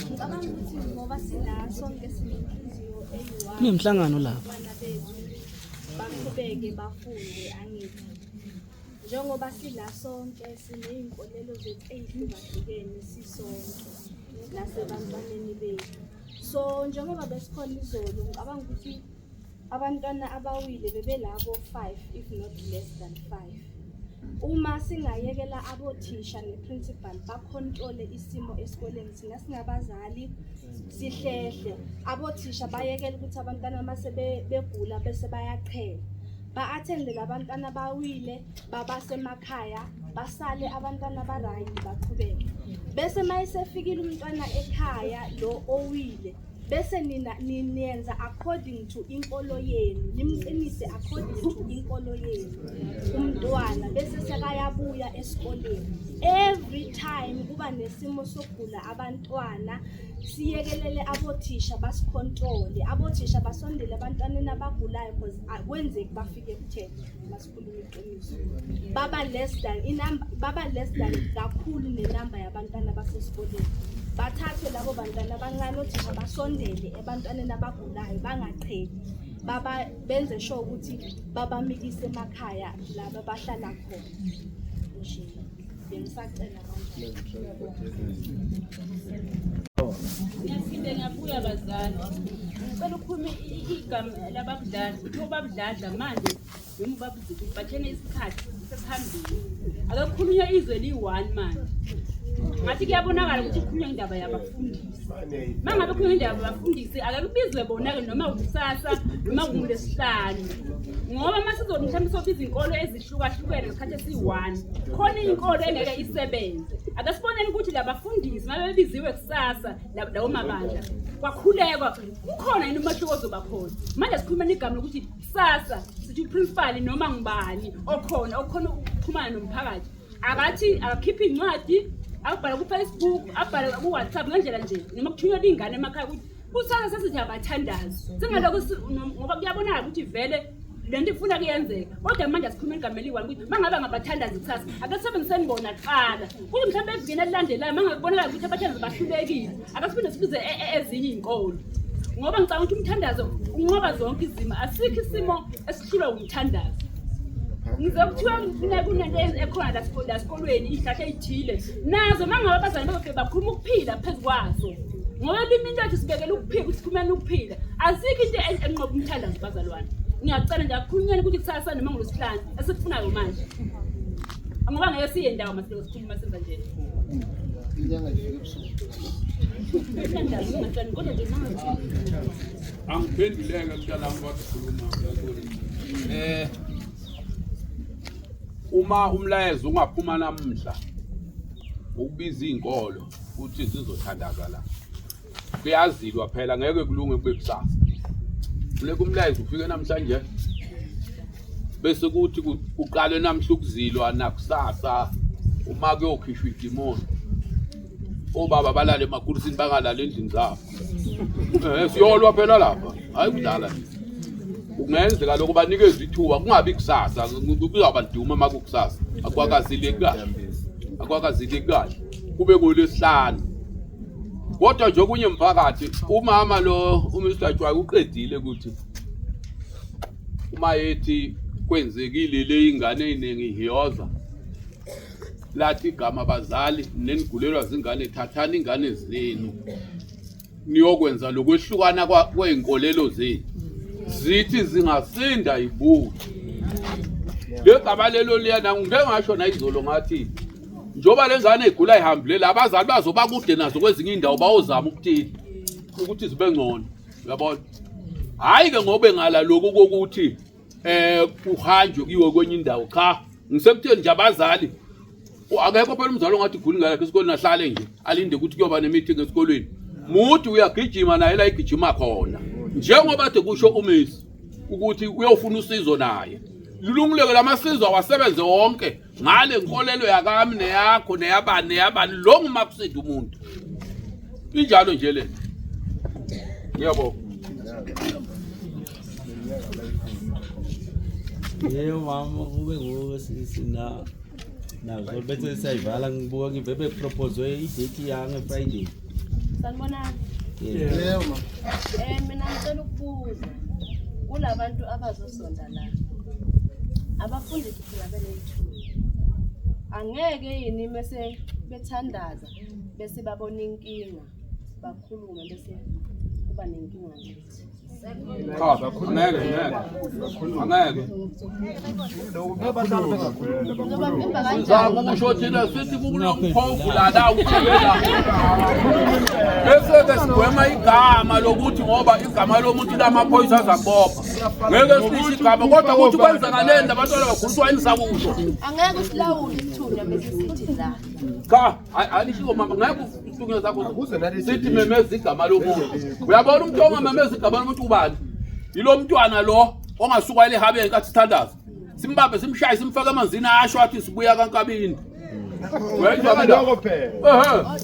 Ngicabanga ukuthi ngoba sila sonke sinenhliziyo eyi-one, Kunemhlangano lapha. abantwana bethu baqhubeke bafunde, angithi njengoba sila sonke siney'nkolelo zethu ey'hlukahlukene sisonke nasebantwaneni bethu. So njengoba besikhona izolo, ngicabanga ukuthi abantwana abawile bebelabo 5 if not less than 5. Uma singayekela abothisha ne-principal bakhontrole isimo esikoleni, thina singabazali sihlehle, abothisha bayekele ukuthi abantwana mase begula bese bayaqhela, ba-attende labantwana bawile, babasemakhaya, basale abantwana ba-right baqhubeke. Bese uma esefikile umntwana ekhaya lo owile, bese nina niyenza according to inkolo yenu, nimqinise according to inkolo yenu umntwana, bese sekayabuya esikoleni. Every time kuba nesimo sokugula abantwana, siyekelele abothisha basikhontrole, abothisha basondele abantwaneni abagulayo, because akwenzeki bafike ku-10. Masikhulume iqiniso, baba less than inumber, baba less than kakhulu nenamba yabantwana basesikoleni. Bathathwe labo bantwana abancane, othisha basondele ebantwaneni abagulayo, bangaqheli, baba benze sure ukuthi babamikise emakhaya laba bahlala khona nje. Bengisacela kanjalo. Ngiyaphinde ngiyabuya bazali, ngicela ukukhuluma igama lababudladla, kuthiwa ubabudladla manje noma ubabuziki bathene, isikhathi sesihambile, ake kukhulunywe izwe eliyi-one. Manje ngathi kuyabonakala ukuthi kukhulunywa indaba yabafundisi. Uma ngabe kukhulunywa indaba yabafundisi, ake kubizwe bona-ke, noma kusasa noma kungulesihlanu, ngoba uma sizothi mhlawumbe sobiza inkolo ezihlukahlukene ngesikhathi esiyi-one, khona inkolo engeke isebenze. Ake siboneni ukuthi labafundisi uma bebiziwe kusasa lawo mabandla kwakhulekwa, kukhona yini umahluko ozoba khona? Manje sikhuluma igama lokuthi kusasa sithi uprincipal noma ngubani okhona okhona ukuxhumana nomphakathi, akathi akakhiphe incwadi, abhale ku-Facebook, abhale ku-WhatsApp ngendlela nje, noma kuthunyelwa iy'ngane emakhaya ukuthi kusasa sesithi abathandazi, singalokhu ngoba kuyabonakala ukuthi vele le nto ifuna kuyenzeka. Kodwa manje asikhulume igama eliyi-one ukuthi uma ngabe ngabathandazi kusasa, ake sisebenziseni bona kuqala, kuthi mhlawumbe evikini elilandelayo uma ngabe kubonakala ukuthi abathandazi bahlulekile, ake siphinde sibize ezinye iy'nkolo, ngoba ngicabanga ukuthi umthandazo unqoba zonke izimo. Asikho isimo esihlulwa umthandazo. Ngize kuthiwa kunento ekhona la esikolweni, iy'hlahla ey'thile, nazo uma ngabe abazali bazofike bakhuluma ukuphila phezu kwazo, ngoba limi into ethi sibekele ukuphila, ukuthi sikhulumeni ukuphila. Asikho into enqoba umthandazo bazalwane. Ngiyacela nje akukhulunyweni ukuthi kusasa noma ngolwesihlanu esikufunayo manje, ngoba ngeke siye ndawo masilokhu sikhuluma senza nje. Inyanga ifike ebusuku. Umthandazo kodwa nje. Angiphenduleke mntanami, kwakukhuluma uma umlayezo ungaphuma namuhla ukubiza iy'nkolo ukuthi zizothandaza la, kuyazilwa phela, ngeke kulunge kube kusasa. Funeka umlayezo ufike namhlanje, bese kuthi kuqalwe namhla ukuzilwa, nakusasa uma kuyokhishwa idimoni, obaba balale emakurisini, bangalali endlini zabo. Siyolwa phela lapha, hayi kudlala nje. Kungenzeka lokho, banikeze ithuba, kungabi kusasa, kuzawuba liduma uma kukusasa, akwakazileki kahle, akwakazileki kahle, kube ngolwesihlanu. Kodwa nje okunye mphakathi, umama lo uMr Jwayi uqedile ukuthi uma ethi kwenzekile le ingane eyiningi ihiyoza, lathi igama, bazali nenigulelwa zingane, thathani ingane zenu. Niyokwenza lokwehlukana kwey'nkolelo zenu. Zithi zingasinda ibutho. Legama lelo liyana ngike ngasho nayizolo ngathi njengoba le ngane igula ihambile la abazali bazo bakude nazo kwezinye iy'ndawo bayozama ukuthini ukuthi zibe ngcono uyabona. Hhayi-ke ngobe ngala lokhu kokuthi kuhanjwe kuyiwe kwenye indawo cha ngisekutheni nje abazali akekho phela umzali ongathi gula ingane yakhe esikoleni ahlale nje alinde ukuthi kuyoba ne-meeting esikolweni muthi uyagijima naye la igijima khona njengoba de kusho umisi ukuthi uyofuna usizo naye lulungileke lamasizo awasebenze wonke ngale nkolelo yakami neyakho neyabani neyabani lo ngumakusida umuntu injalo nje le ngiyabonga. Yebo mama kube nguwe sisi na nazo bese siyayivala ngibuka ngive bepropose i-date yange Friday. Sanibonani. Yebo mama. Mina ngicela ukubuza kulabantu abazosonda la. Abafundisi phela benethuba. Angeke yini mese bethandaza bese babona inkinga bakhulume bese kuba nenkinga kithi. Cha, angeke ngeke. Angeke. Sizama ukusho thina sithi kunomkhovu lana uthekela. Bese-ke sigwema igama lokuthi ngoba igama lomuntu lamaphoyisa azakubopha. Ngeke silisho igama kodwa ukuthi kwenzakaleni labantwana baguliswa yini sakusho. Angeke usilawule isithunywa bese sithi la. Cha, alishiwo mama ngeke isithunywa sakho sithi memeza igama lomuntu. Uyabona umuntu ongamemeza igama lomuntu ubani? Yilo mntwana lo ongasuka elihabeni kathi sithandaza. Simbambe simshaye simfake emanzini asho athi sibuya kaNkabini. Lokho phela.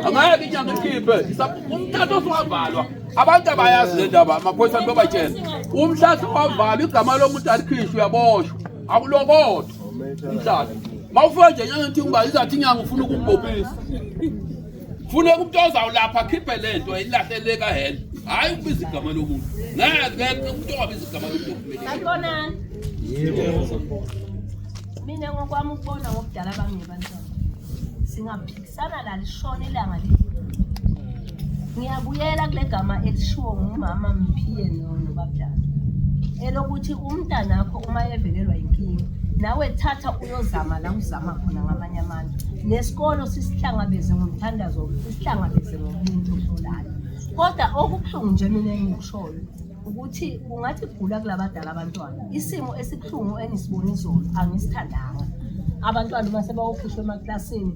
Angeke inyanga ikhiphe. Umthatho usuwavalwa. Abantu abayazi le ndaba amaphoyisa ntobatshela. Umhlatho wavalwa igama lomuntu alikhishwe uyaboshwa. Akulokodwa umhlatho. Mawufika nje inyanga ithi ngiba izathi inyanga ufuna ukukubophisa. Funeka umuntu ozawulapha akhiphe le nto ilahlele kahele. Hhayi ukubiza igama lomuntu. Ngeke umuntu ongabiza igama lomuntu ophumelele. Sanibonani. Yebo. Mina ngokwami ukubona ngobudala bami ngebantwana. Singaphikisana la lishona ilanga lithi. Ngiyabuyela kule gama elishiwo ngumama Mphiye noBabdala. Elokuthi umntanakho uma evelelwa inkinga nawe thatha uyozama la uzama khona ngamanye amandla. Nesikolo sisihlangabeze ngomthandazo, sisihlangabeze ngomuntu ohlolayo. Kodwa okubuhlungu nje mina engikushoyo ukuthi kungathi kugula kulabadala abantwana. Isimo esibuhlungu engisibona izolo angisithandanga. Abantwana uma sebayokhishwa emaklasini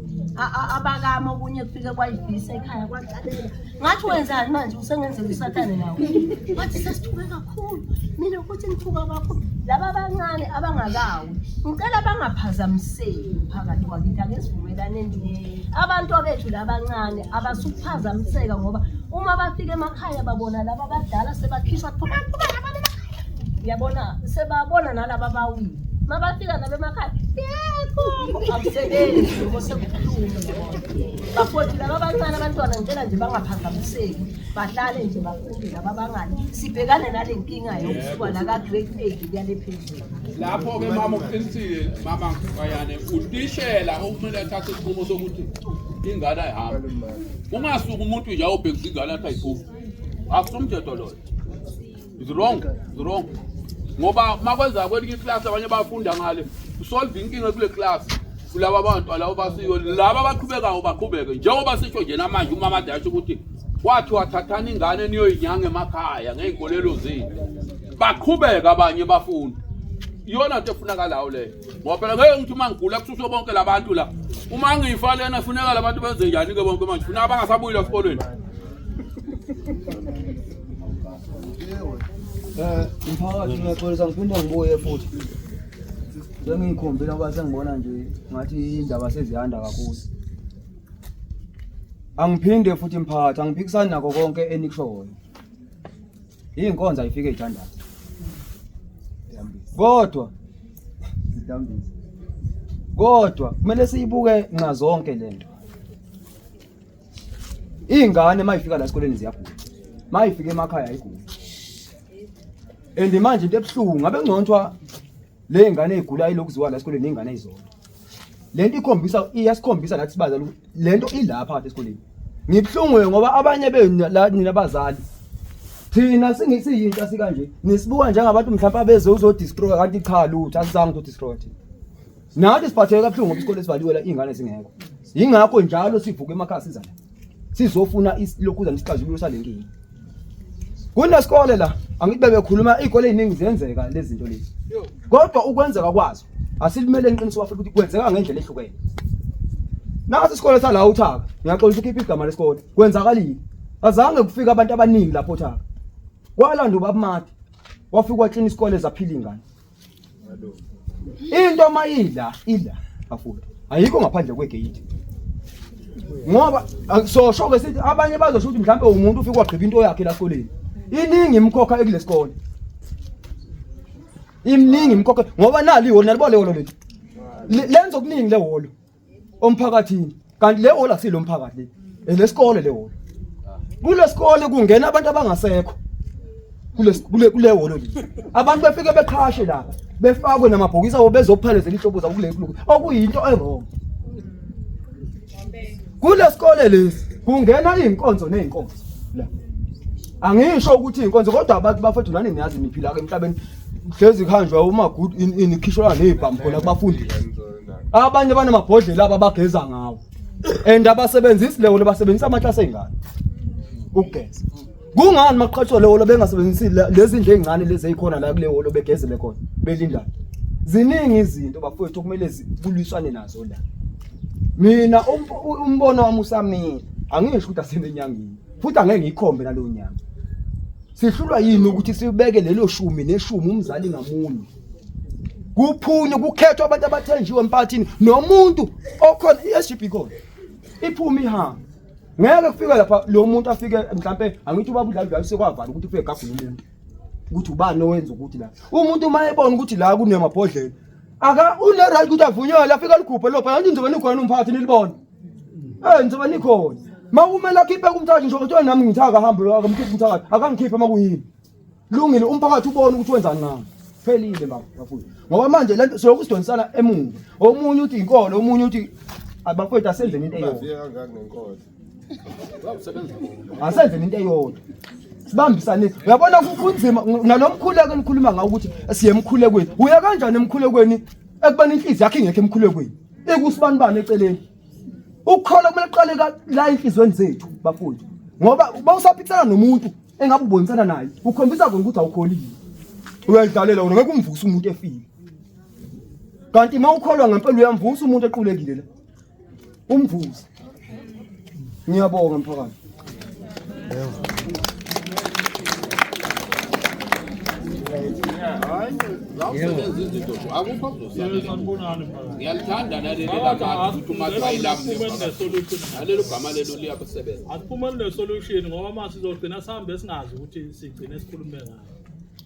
abakama okunye kufike kwayibhisa ekhaya kwaqaleka. Ngathi wenzani manje usengenzela usathane nawe. Ngathi sesithuke kakhulu. Mina ukuthi ngithuka kakhulu. Laba abancane abangakawi ngicela bangaphazamiseki phakathi kwakithi ake sivumelane nje. Abantu abethu labancane abasukuphazamiseka ngoba uma bafika emakhaya babona laba abadala sebakhishwa phuma phuma abantu emakhaya. Uyabona sebabona nalaba abawile. Mabafika nabo emakhaya yebo akusebenzi lokho sekubuhlungu yabona. Bafowethu laba abancane abantwana ngicela nje bangaphazamiseki bahlale nje bafunde laba abangani sibhekane nale nkinga yokusuka la ka-grade 8 kuya le phezulu. Lapho-ke mama uqinisile mama Nkayane utishela okumele athathe isinqumo sokuthi ingane ayihambe. Ungasuki umuntu nje ayobhekisa ingane athi ayiphumi. Akusumthetho loyo. It's wrong, it's wrong. Ngoba makwenza kwelinye iklasi abanye bafunda ngale usolve inkinga kule class kulaba bantu labo basiyo laba abaqhubekayo baqhubeke njengoba sisho nje namanje umama dasho ukuthi wathi wathathana ingane niyoyinyanga emakhaya ngey'nkolelo zenu baqhubeka abanye bafunda iyona nto efunakalayo leyo ngoba phela ngeke ngithi uma ngigula kususwe bonke labantu la uma ngifa lena funeka labantu benze njani-ke bonke manje funeka bangasabuyi la esikolweni. Mphakathi ngiyaxolisa ngiphinde ngibuye futhi. Sengiyikhombile ngoba sengibona nje ngathi indaba seziyanda kakhulu. Angiphinde futhi mphakathi angiphikisani nakho konke enikushoyo. Iy'nkonzo ayifike ey'thandazo. Kodwa zidambisa. Kodwa kumele siyibuke nxa zonke lento. Iy'ngane uma y'fika la esikoleni ziyagula. Uma y'fika emakhaya ayiguli. And manje into ebuhlungu ngabe ngcono kuthiwa le ngane ey'gulayo ilokhu ziwa la esikoleni ney'ngane ey'zodwa. Lento ikhombisa iyasikhombisa nathi sibazali ukuthi lento ilapha phakathi esikoleni. Ngibuhlungu ngoba abanye benu la nina bazali thina singisiyintsha sikanje nisibuka njengabantu mhlawumbe abeze uzodestroy kanti cha lutho asizange ukudestroy thina. Nathi siphatheke kabuhlungu ngoba isikole sivaliwe la iy'ngane zingekho. Yingakho njalo sivuka emakhaya siza la. Sizofuna lokhuza isixazululo sale nkinga. Kunesikole la angithi bebekhuluma iy'kole ey'ningi ziyenzeka lezi zinto lezi. Kodwa ukwenzeka kwazo asilimele iqiniso bafuna ukuthi kwenzeka ngendlela ehlukene. Nasi isikole sala uThaka, ngiyaxolisa ukhipha igama lesikole. Kwenzakalile. Azange kufika abantu abaningi lapho uThaka. Kwalanda ubabamadi. Wafika waklina isikole zaphila ingane. Into mayila ila bafowethu ayikho ngaphandle kwegate ngoba sosho ke sithi abanye bazosho ukuthi mhlawumbe umuntu ufike wagqiba into yakhe la esikoleni. Iningi imikhokha ekulesikole, iminingi imikhokha ngoba nali ihholo nalibona le hholo leli lenza okuningi le hholo omphakathini, kanti le hholo akusilo umphakathi le elesikole. Le hholo kulesikole kungena abantu abangasekho kule kule hholo leli, abantu befike beqhashe lapha befakwe namabhokisi abo bezophelezela ihlobo zabo kule okuyinto e-wrong. Kulesikole lesi kungena iy'nkonzo ney'nkonzo la, angisho ukuthi iy'nkonzo kodwa abantu bafethu nani niyazi niphila-ke emhlabeni, hlezi kuhanjwa uma good in in ikhishwa ney'bhamu khona kubafundi. Abanye banamabhodlela abo abageza ngawo and abasebenzisi lewo, basebenzisa amaklasi ey'ngane ukugeza. Kungani makuqhatshwa lewo bengasebenzisi lezi ndlu ey'ncane lezi ey'khona la kule hholo begezele khona belindana? Ziningi izinto bafowethu okumele kulwiswane nazo la. Mina umbono wami usamile, angisho ukuthi asenenyangeni futhi angeke ngiyikhombe nalowo nyanga. Sihlulwa yini ukuthi sibeke lelo shumi neshumi umzali ngamunye, kuphunywe kukhethwa abantu abathenjiwe emphakathini nomuntu okhona, i-SGB khona iphume ihambe, ngeke kufike lapha lo muntu afike mhlampe angithi ubaba udlala udlala sekwavala ukuthi ufike gagula umuntu ukuthi ubani owenza ukuthi la umuntu uma ebona ukuthi la kunemabhodlela aka une right ukuthi avunyelwe afike alikhuphe lo phela nizobe nikhona umphakathi nilibona, nizobe nikhona makumele akhiphe kumthakathi ngisho kuthiwa nami ngithi akahambe akamkhiphe umthakathi, akangikhiphe makuyini lungile, umphakathi ubone ukuthi wenzani ngami. Phelile bafowethu, ngoba manje lento solokhu sidonsana emuva, omunye uthi inkolo, omunye uthi abafowethu asenzeni into eyodwa. Bafika kangaka ngenkolo. Asenzeni into eyodwa sibambisane. Uyabona kunzima nalo mkhuleko enikhuluma ngawo ukuthi siye emkhulekweni, uya kanjani emkhulekweni ekubeni inhliziyo yakhe ingekho emkhulekweni, ikusibanibani eceleni? Ukukholwa kumele kuqale la enhliziyweni zethu bafowethu, ngoba uma usaphikisana nomuntu engabe ubonisana naye ukhombisa kona ukuthi awukholile, uyayidlalela wena, ngeke umvuse umuntu efile. Kanti uma ukholwa ngempela uyamvusa umuntu equlekile la, umvuse. Ngiyabonga mphakathi. Zawusebenza izinto nje akukho okuzosala. Ngiyalithanda naleli lamathi ukuthi uma ayilamule nalelo gama lelo liyakusebenza. Asiphumeni ne-solution ngoba uma sizogcina sihambe singazi ukuthi sigcine sikhulume ngayo,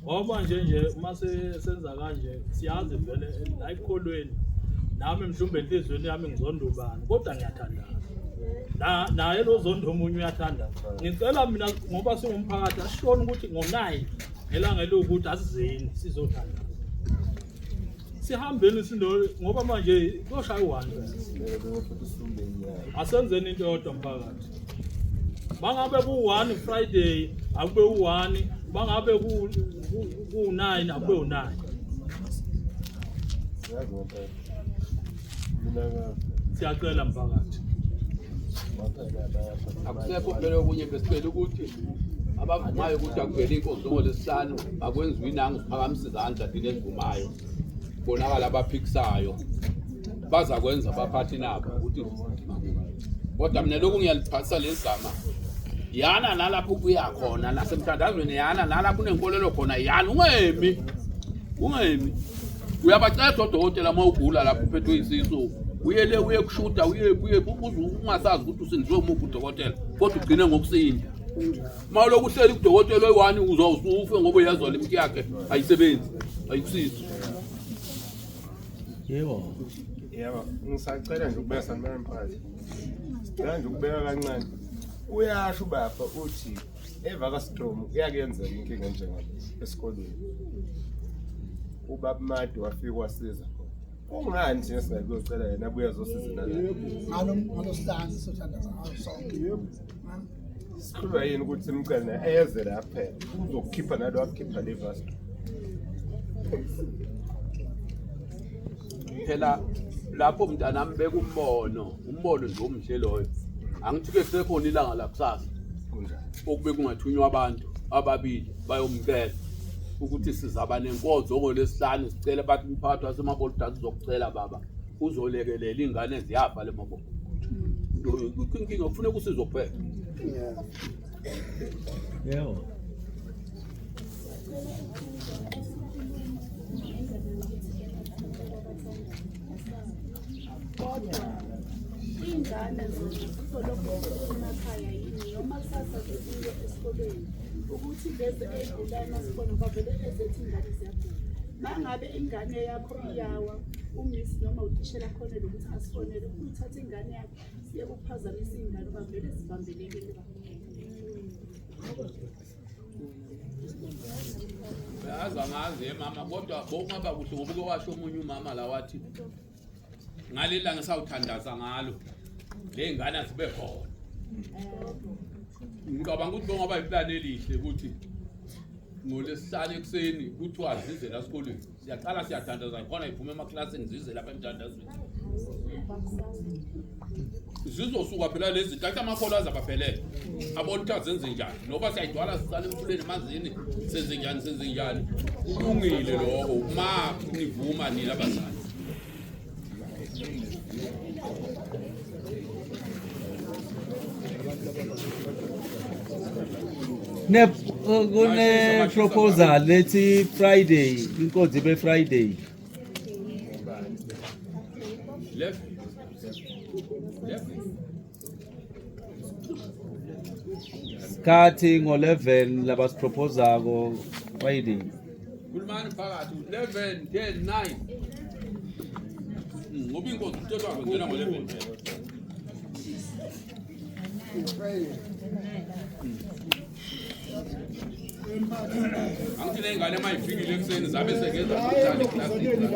ngoba nje uma senza kanje siyazi vele la ekukholweni nami mhlawumbe enhliziyweni yami ngizonda ubani kodwa ngiyathandaza. Naye lo zonda omunye uyathandaza. Ngicela mina ngoba singumphakathi asishone ukuthi ngo-9 ngelanga eliwukuthi asizeni sizothandaza, sihambeni sindo ngoba manje kuyoshaya u-1. Asenzeni into eyodwa mphakathi. Bangabe ku-1 Friday akube u-1, bangabe ku-9 akube u-9. Yazi ngempela. Mina Siyacela mphakathi. Akusekho phela okunye, besicela ukuthi abavumayo ukuthi akuvele inkonzo ngolesihlanu akwenziwe inangu, siphakamisa izandla thina esivumayo. Bonakala abaphikisayo bazakwenza abaphathi nabo ukuthi, kodwa mina lokhu ngiyaliphasisa leli gama. Yana nalapho kuya khona nasemthandazweni, yana nalapho unenkolelo khona, yana ungemi, ungemi. Uyabaceda odokotela uma ugula lapho uphethwe isisu, uye le uye kushuda uye uye uze ungasazi ukuthi usindiswe umuphi udokotela, kodwa ugcine ngokusinda. Uma ulokhu uhleli kudokotela oyi-one uzawusufe ngoba uyazwa le mithi yakhe ayisebenzi, ayikusizi. Yebo. Yebo, ngisacela nje ukubeka, sanibona mphakathi. Sicela nje ukubeka kancane. Uyasho ubaba uthi eVakastrom kuyakuyenzeka inkinga enjengale esikolweni. Ubaba Madi wafika wasiza khona. Kungani thina singayikuyocela yena abuye azosiza nala? Ngalo ngalosihlanu sothandaza ngaso sonke. Sikhuluma yini ukuthi simcele naye eze la kuphela uzokukhipha nalo akukhipha le vasto. Phela lapho mntanami beka umbono, umbono nje omuhle loyo. Angithi ke kusekhona ilanga la kusasa. Okube kungathunywa abantu ababili bayomcela ukuthi sizaba nenkonzo ngolwesihlanu sicela bathi umphathi waseMabolodasi uzokucela baba uzolekelela iy'ngane ziyafa le mabolo. Inkinga kufuneka usizo kuphela. Yebo. Kodwa iy'ngane zona zizolokhu emakhaya yini noma kusasa zibuye esikolweni ukuthi lezi ey'gulayo masibona bavele ezethu iy'ngane ziyagula. Uma ngabe ingane yakho iyawa umisi noma utishela khonele ukuthi asifonele uyithathe ingane yakho siye ukuphazamisa iy'ngane uba vele zibambelekile kakhulu. Yazi angazi ye mama kodwa bokungaba kuhle ngoba uke washo omunye umama la wathi ngaleli langa sawuthandaza ngalo le ngane azibe khona. Ngicabanga ukuthi bongaba iplani elihle ukuthi ngolwesihlanu ekuseni kuthiwa zize la esikolweni. Siyaqala siyathandaza khona iphuma emaklasini zize lapha emthandazweni. Zizosuka phela lezi zinto athi amakholwa aze abaphelele abona ukuthi azenze njani noba siyayidwala sisale emfuleni emanzini senze njani senze njani kulungile lokho uma nivuma nina abazali. Ne kune proposal lethi Friday inkonzo ibe Friday. Left. Left. Sikhathi ngo-11 labasiproposako Friday. Khulumani phakathi 11 10 9. Ngoba inkonzo uthethwa kwenzela ngo-11. Angithi ley'ngane uma yifikile ekuseni zabe sengeza ukudlala eklasini.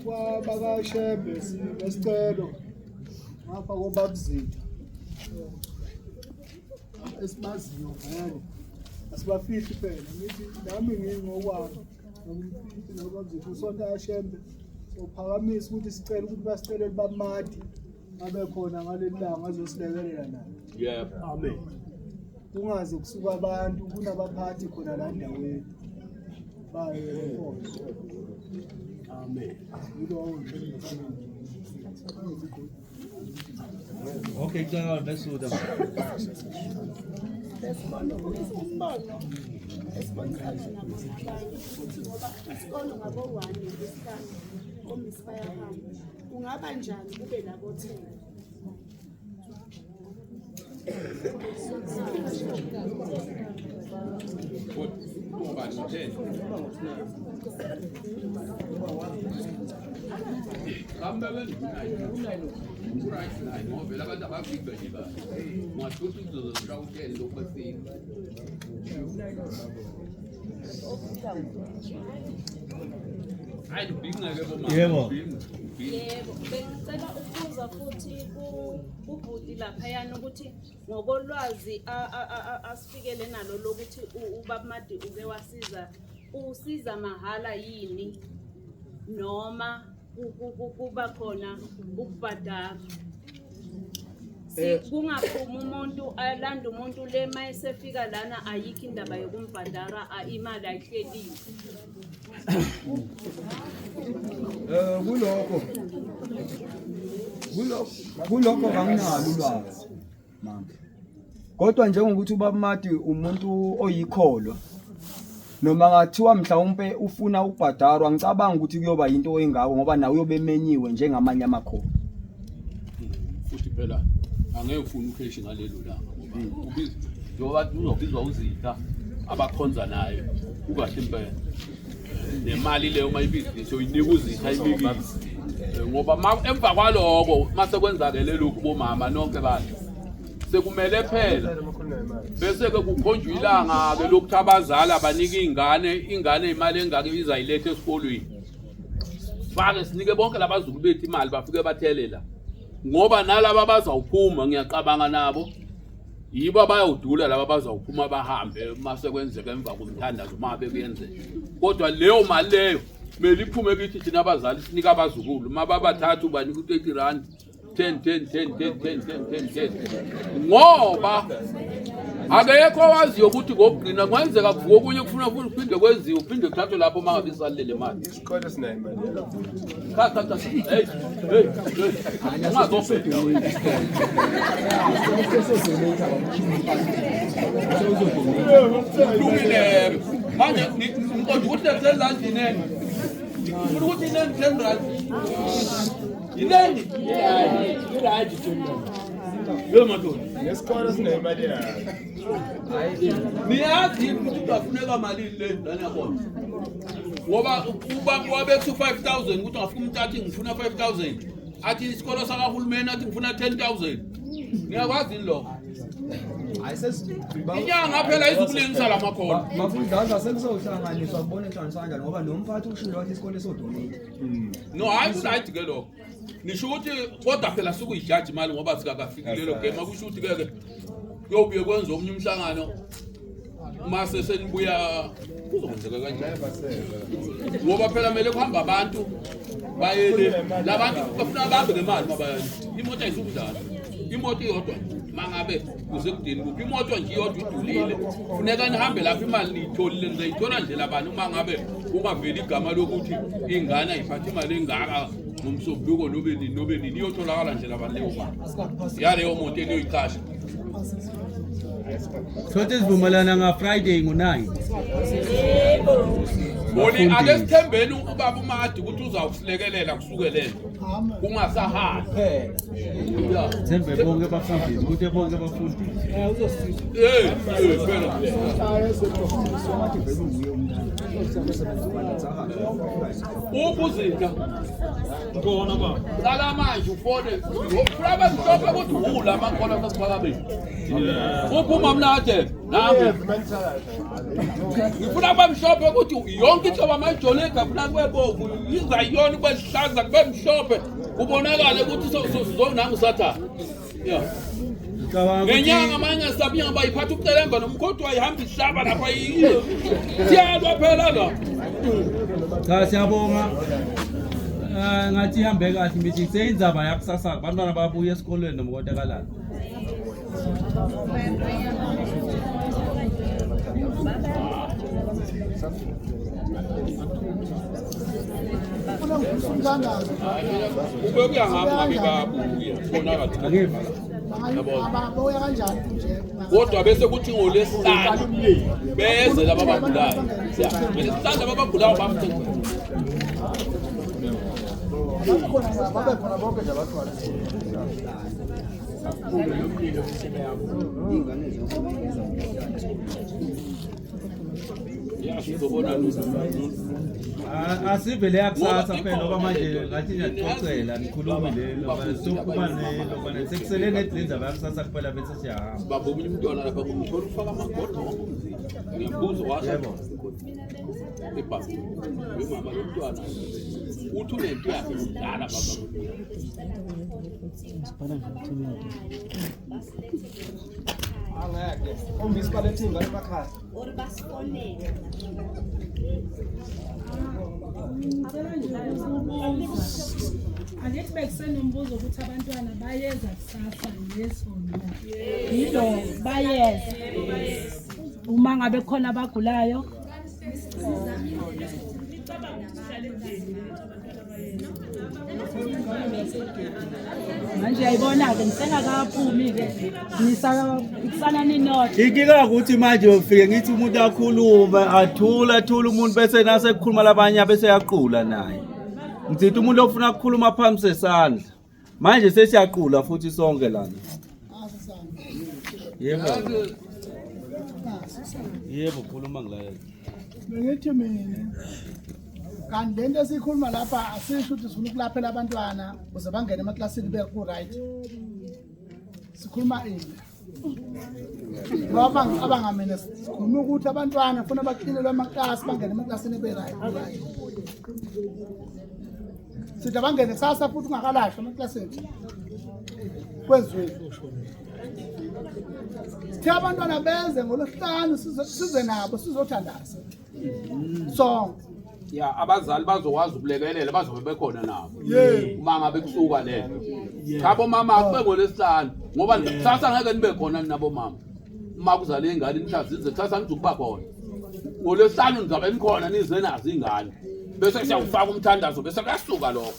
Kwabakashembe sinesicelo ngapha kobabzitha esibaziyo vele asibafihli phela ngithi nami ngingokwami ngimfihli nobabzitha usonto yashembe sophakamisa ukuthi sicele ukuthi basicelele bamadi abe khona ngaleli langa azosilekelela naye. Yebo. Amen. Kungaze kusuka abantu kunabaphathi khona la endaweni baye enkonzo. Amen. Yilowo nje. Okay, cela besuda. Besibona ukuthi umbono esibonisana nabo abanye ukuthi ngoba isikolo ngabo-1 ngesihlanu omisi bayahamba kungaba njani kube labo-10. Ubani ngo-10? Kambe bengu-9. Ku-right 9 ngoba vele abantu abafiki nje ba. Ungathutha uzozosha u-10 lokhu befika. Hayi ubhinqeke bomama. Yebo. Yebo, bengicela ukubuza futhi kubhuti laphayana ukuthi ngokolwazi asifikele nalo lokuthi ubaba Madi uke wasiza usiza mahhala yini noma kuba khona ukubhadala. Kungaphumi umuntu alande umuntu le mayesefika lana ayikho indaba yokumbhadara imali ayihleliwe. Kulokho kulokho kanginalo ulwazi mama, kodwa njengokuthi ubaba Madi umuntu oyikholwa noma ngathiwa mhlawumpe ufuna ukubhadarwa ngicabanga ukuthi kuyoba yinto engako ngoba nawe uyobe emenyiwe njengamanye amakholwa. Futhi phela angeke ufune ukheshi ngalelo langa ngoba ubiza njengoba uzobizwa uzitha abakhonza naye kukahle impela. Nemali leyo uma ibhizinisi uyinika uzitha ibikise. Ngoba emva kwaloko mase kwenzakele lokhu bomama nonke bantu sekumele phela bese ke kukhonjwa ilanga ke lokuthi abazali abanike ingane imali engaka izayiletha esikolweni. Sifake sinike bonke labazukulu bethu imali bafike bathelela. Ngoba nalaba bazawuphuma ngiyacabanga nabo. Yibo abayodula laba bazawuphuma bahambe mase kwenzeka emva komthandazo uma bekuyenzeka. Kodwa leyo mali leyo kumele iphume kithi thina abazali sinike abazukulu. Uma babathathu banika u-30 rand 10 10 10 10 10 10 10 10 ngoba akekho owaziyo ukuthi ngokugcina kwenzeka kuvuka okunye kufuna futhi kuphinde kwenziwe kuphinde kuthathwe lapho uma ngabe isalile le mali. Isikole sinayo imali. Cha cha cha, hey hey hey, ungazobheda wena. Kulungile manje, ngiqonda ukuthi le 10 rand inengi, ngifuna ukuthi inengi 10 rand inengi. Yo madoda, Nesikole sinayo imali yayo. Niyazi yini ukuthi kungafuneka malini le lana yabona? Ngoba uba wabethi 5000 ukuthi ungafika umuntu athi ngifuna 5000, athi isikolo sakahulumeni athi ngifuna 10,000. Niyakwazi yini lokho? Inyanga phela izukulengisa lamakhono. Mafundazwe sekuzohlanganiswa kubona inhlanganiswa kanjani ngoba nomphathi ushilo wathi isikole sodonate. No, hayi, ku-right ke lokho. Nisho ukuthi kodwa phela sukuyijaji imali ngoba sikakafiki lelo game, akusho ukuthi ke kuyobuye kwenza omunye umhlangano mase senibuya kuzokwenzeka kanjani, ngoba phela kumele kuhambe abantu bayele labantu bafuna bahambe ngemali mabayele imoto ayisukudlala imoto iyodwa mangabe kusekudeni kuphi imoto nje iyodwa idulile, funeka nihambe lapho imali niyitholile nizayithola nje labani uma ngabe kungaveli igama lokuthi ingane ayiphathe imali engaka ngomsombuluko nobe nini nobe nini, iyotholakala nje labani leyo mali yaleyo moto eniyoyiqasha. Sothi sivumelana nga-Friday ngo-9. Boni ake sithembeni ubaba uMadi ukuthi uzawusilekelela kusuke lento kungasahambi. Thembe bonke bafundisi ukuthi bonke bafundisi. Eh eh phela. Uphi uZitha? Ngkhona baba. Qala manje ufone. Ufuna abamhlophe ukuthi hula amakhono asekuphakameni. Uphi uMamnade? Nangu. Ngifuna abamhlophe ukuthi yonke inhlobo amajolika funa kube bovu, izayona kube lihlaza kube mhlophe. Kubonakale ukuthi sizonanga usathane. Yeah. Ngicabanga ukuthi Ngenyanga mayingasabi inyanga bayiphatha ucelemba nomkhonto wayihamba ihlaba lapha, siyalwa phela la. Cha, siyabonga. Eh, ngathi ihambe kahle imithi seyindzaba yakusasa abantwana babuya esikolweni noma kontakalala. Ufuna ngifisa umthandazo. Ube kuya ngami ngabe babuya khona kathi. Ababuya kanjani nje? Kodwa bese kuthi ngolwesihlanu beze laba abagulayo. Ya, ngolwesihlanu laba abagulayo bamthenga. Babe khona bonke nje abantwana. Ya, sizobona lutho. Asivele yakusasa phela ngoba manje ngathi niyacocela nikhulume le loba sokuba ne loba sekusele nethi le yakusasa kuphela bese siyahamba. Baba, omunye umntwana lapha ngumthola ufaka amagodo wonke umzimba. Ngiyambuza washo. Ebaba. Umama lo mntwana uthi unento yakhe kudala baba. Angeke. Ombisi balethe ingane emakhaya. Or basifonele. Ngicela nje ukubuza. Angithi bekusenombuzo ukuthi abantwana bayeza kusasa, yes or no? Yilo bayeza. Uma ngabe khona abagulayo. Manje uyayibona-ke nisengakaphumi-ke kusana ninodwa. Inkinga ukuthi manje ufike ngithi umuntu akhulume athula athula umuntu bese nase kukhuluma labanye bese yaqula naye. Ngithi umuntu ofuna ukukhuluma phambi sesandla. Manje sesiyaqula futhi sonke lana. Yebo. Yebo, khuluma ngilalela. Bengithi mina kanti lento esiyikhuluma lapha asisho ukuthi sifuna ukulaphela abantwana ukuze bangene emaklasini beku-right. Sikhuluma ini ngoba ngicabanga mina sikhuluma ukuthi abantwana funa baklinelwe amaklasi bangene emaklasini be-right. Sithi abangene kusasa futhi ungakalashwa emaklasini. Kwenziwe. Sithe abantwana beze ngolwesihlanu size nabo sizothandaza. Sonke. Ya, abazali bazokwazi ukulekelela, bazobe bekhona nabo. Uma ngabe kusuka lento. Cha bomama, akube ngolwesihlanu ngoba kusasa ngeke nibe khona nabo mama. Uma kuzale ingane nihlazize kusasa nizokuba khona. Ngolwesihlanu nizabe nikhona nize nazo ingane. Bese siyawufaka umthandazo bese kuyasuka lokho.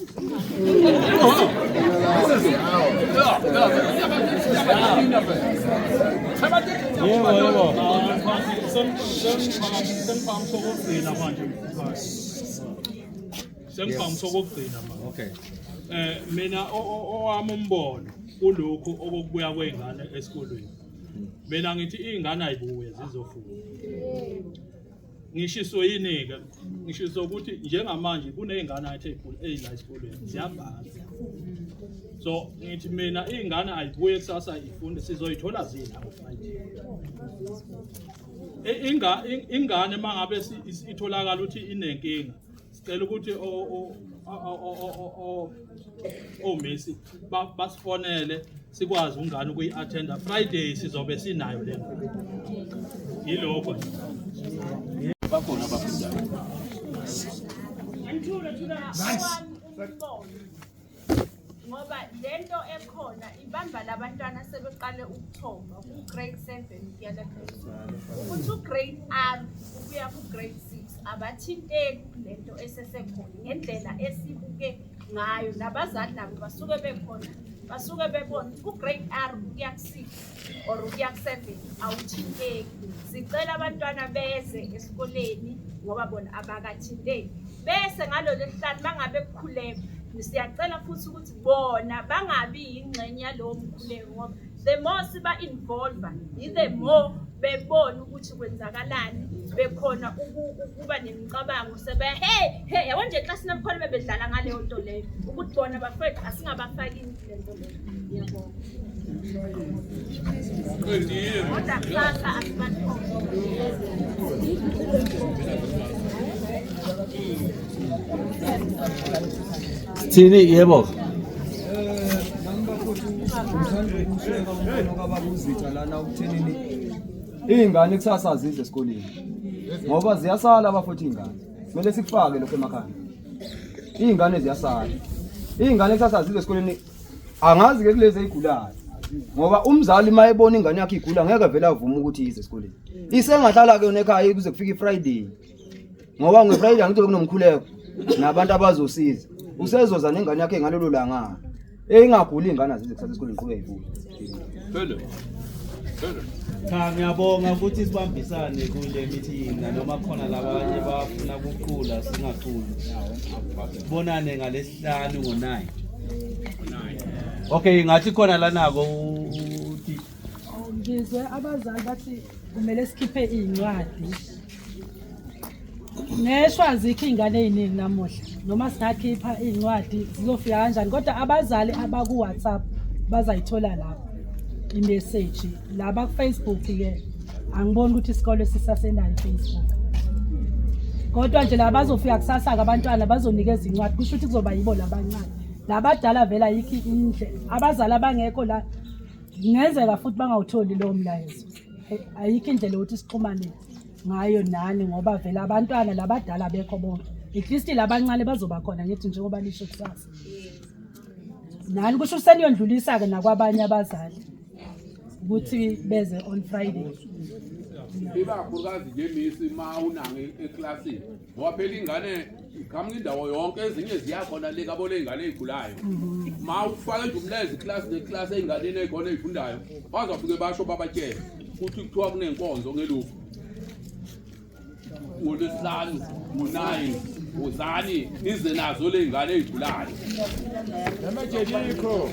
Yebo, yebo. Sengiphakamisa okokugcina manje. Sengiphakamisa okokugcina manje. Okay. Mina owami umbono kulokhu okokubuya kwey'ngane esikolweni. Mina ngithi iy'ngane ayibuye zizofunda. Ngishiso yini-ke? Ngishiso ukuthi njengamanje kuney'ngane athi ey'la esikolweni ziyabhala. So ngithi mina iy'ngane ayibuye kusasa ifunde, sizoyithola zina ngo-Friday. Ingane uma ngabe itholakala ukuthi inenkinga, sicela ukuthi omisi basifonele sikwazi ungane ukuyi-attenda. Friday sizobe sinayo le ngane. Yilokho nje. Bakhona abafundayo. Ngoba lento ekhona ibamba labantwana sebeqale ukuthomba ku-grade 7 kuya phezulu, ukuthi u-grade R ukuya ku-grade 6 abathinteki kulento esesekhona ngendlela esibuke ngayo. Nabazali nabo basuke bekhona, basuke bebona ukuthi ku-grade R ukuya ku-6 or ukuya ku-7 awuthinteki. Sicela abantwana beze esikoleni ngoba bona abakathinteki. Bese ngalo lesihlanu bangabe kukhuleka, siyacela futhi ukuthi bona bangabi yingxenye yalowo mkhuleko, ngoba the more siba-involve the more bebona ukuthi kwenzakalani, bekhona ukuba nemicabango sebe hey hey yabo nje eklasini nakhona bebedlala ngaleyo nto leyo, ukuthi bona bafethu asingabafaki le nto leyo. Ngiyabonga. Kodwa kusasa asibathole. Sithini yebo? Nami bafowethu ngithanda ukuseka umbono kababuzitha lana ukuthenini iy'ngane kusasa zize esikoleni ngoba ziyasala bafowethu iy'ngane, kumele sikufake lokho emakhaya. Iy'ngane ziyasala, iy'ngane kusasa zize esikoleni. Angazi-ke kulezi ey'gulayo, ngoba umzali uma ebona ingane yakhe igula ngeke vele avume ukuthi ize esikoleni. Isengahlala-ke yona ekhaya kuze kufike i-Friday, ngoba nge-Friday angithi kunomkhuleko nabantu abazosiza, usezoza nengane yakhe ngalolo langa. Ingaguli ingane azize kusasa esikoleni, iqhubeke ifunde. Cha, ngiyabonga ukuthi sibambisane kule meeting, noma khona labanye bafuna ukuqula singaquli. Sibonane ngalesihlanu ngo-9. Okay, ngathi khona lanako uthi Ngizwe abazali bathi kumele sikhiphe iy'ncwadi. Ngeshwa azikho iy'ngane ey'ningi namuhla, noma singakhipha iy'ncwadi zizofika kanjani, kodwa abazali abaku-WhatsApp bazayithola lapho imeseji. Laba ku-Facebook-ke angiboni ukuthi isikole sisasenayo i-Facebook, kodwa nje la bazofika kusasa-ke abantwana bazonikeza incwadi, kusho ukuthi kuzoba yibo labancane. Labadala vele ayikho indle, abazali abangekho la kungenzeka futhi bangawutholi lowo mlayezo. Ayikho indlela yokuthi sixhumane ngayo nani, ngoba vele abantwana labadala bekho bonke. At least labancane bazoba khona, ngithi njengoba nisho kusasa nani, kusho seniyondlulisa-ke nakwabanye abazali ukuthi beze on Friday. Ikakhulukazi nje misi ma unange eklasini, ngoba phela ingane iqhamuka indawo yonke, ezinye ziyakhona le kabo ley'ngane ey'gulayo. Ma ufake nje umlayezo iklasi neklasi ey'nganeni ey'khona ey'fundayo, bazofike basho babatshele ukuthi kuthiwa kunenkonzo ngelokhu ngolwesihlanu ngo-9, wozani nize nazo ley'ngane ey'gulayo. Namajelikho.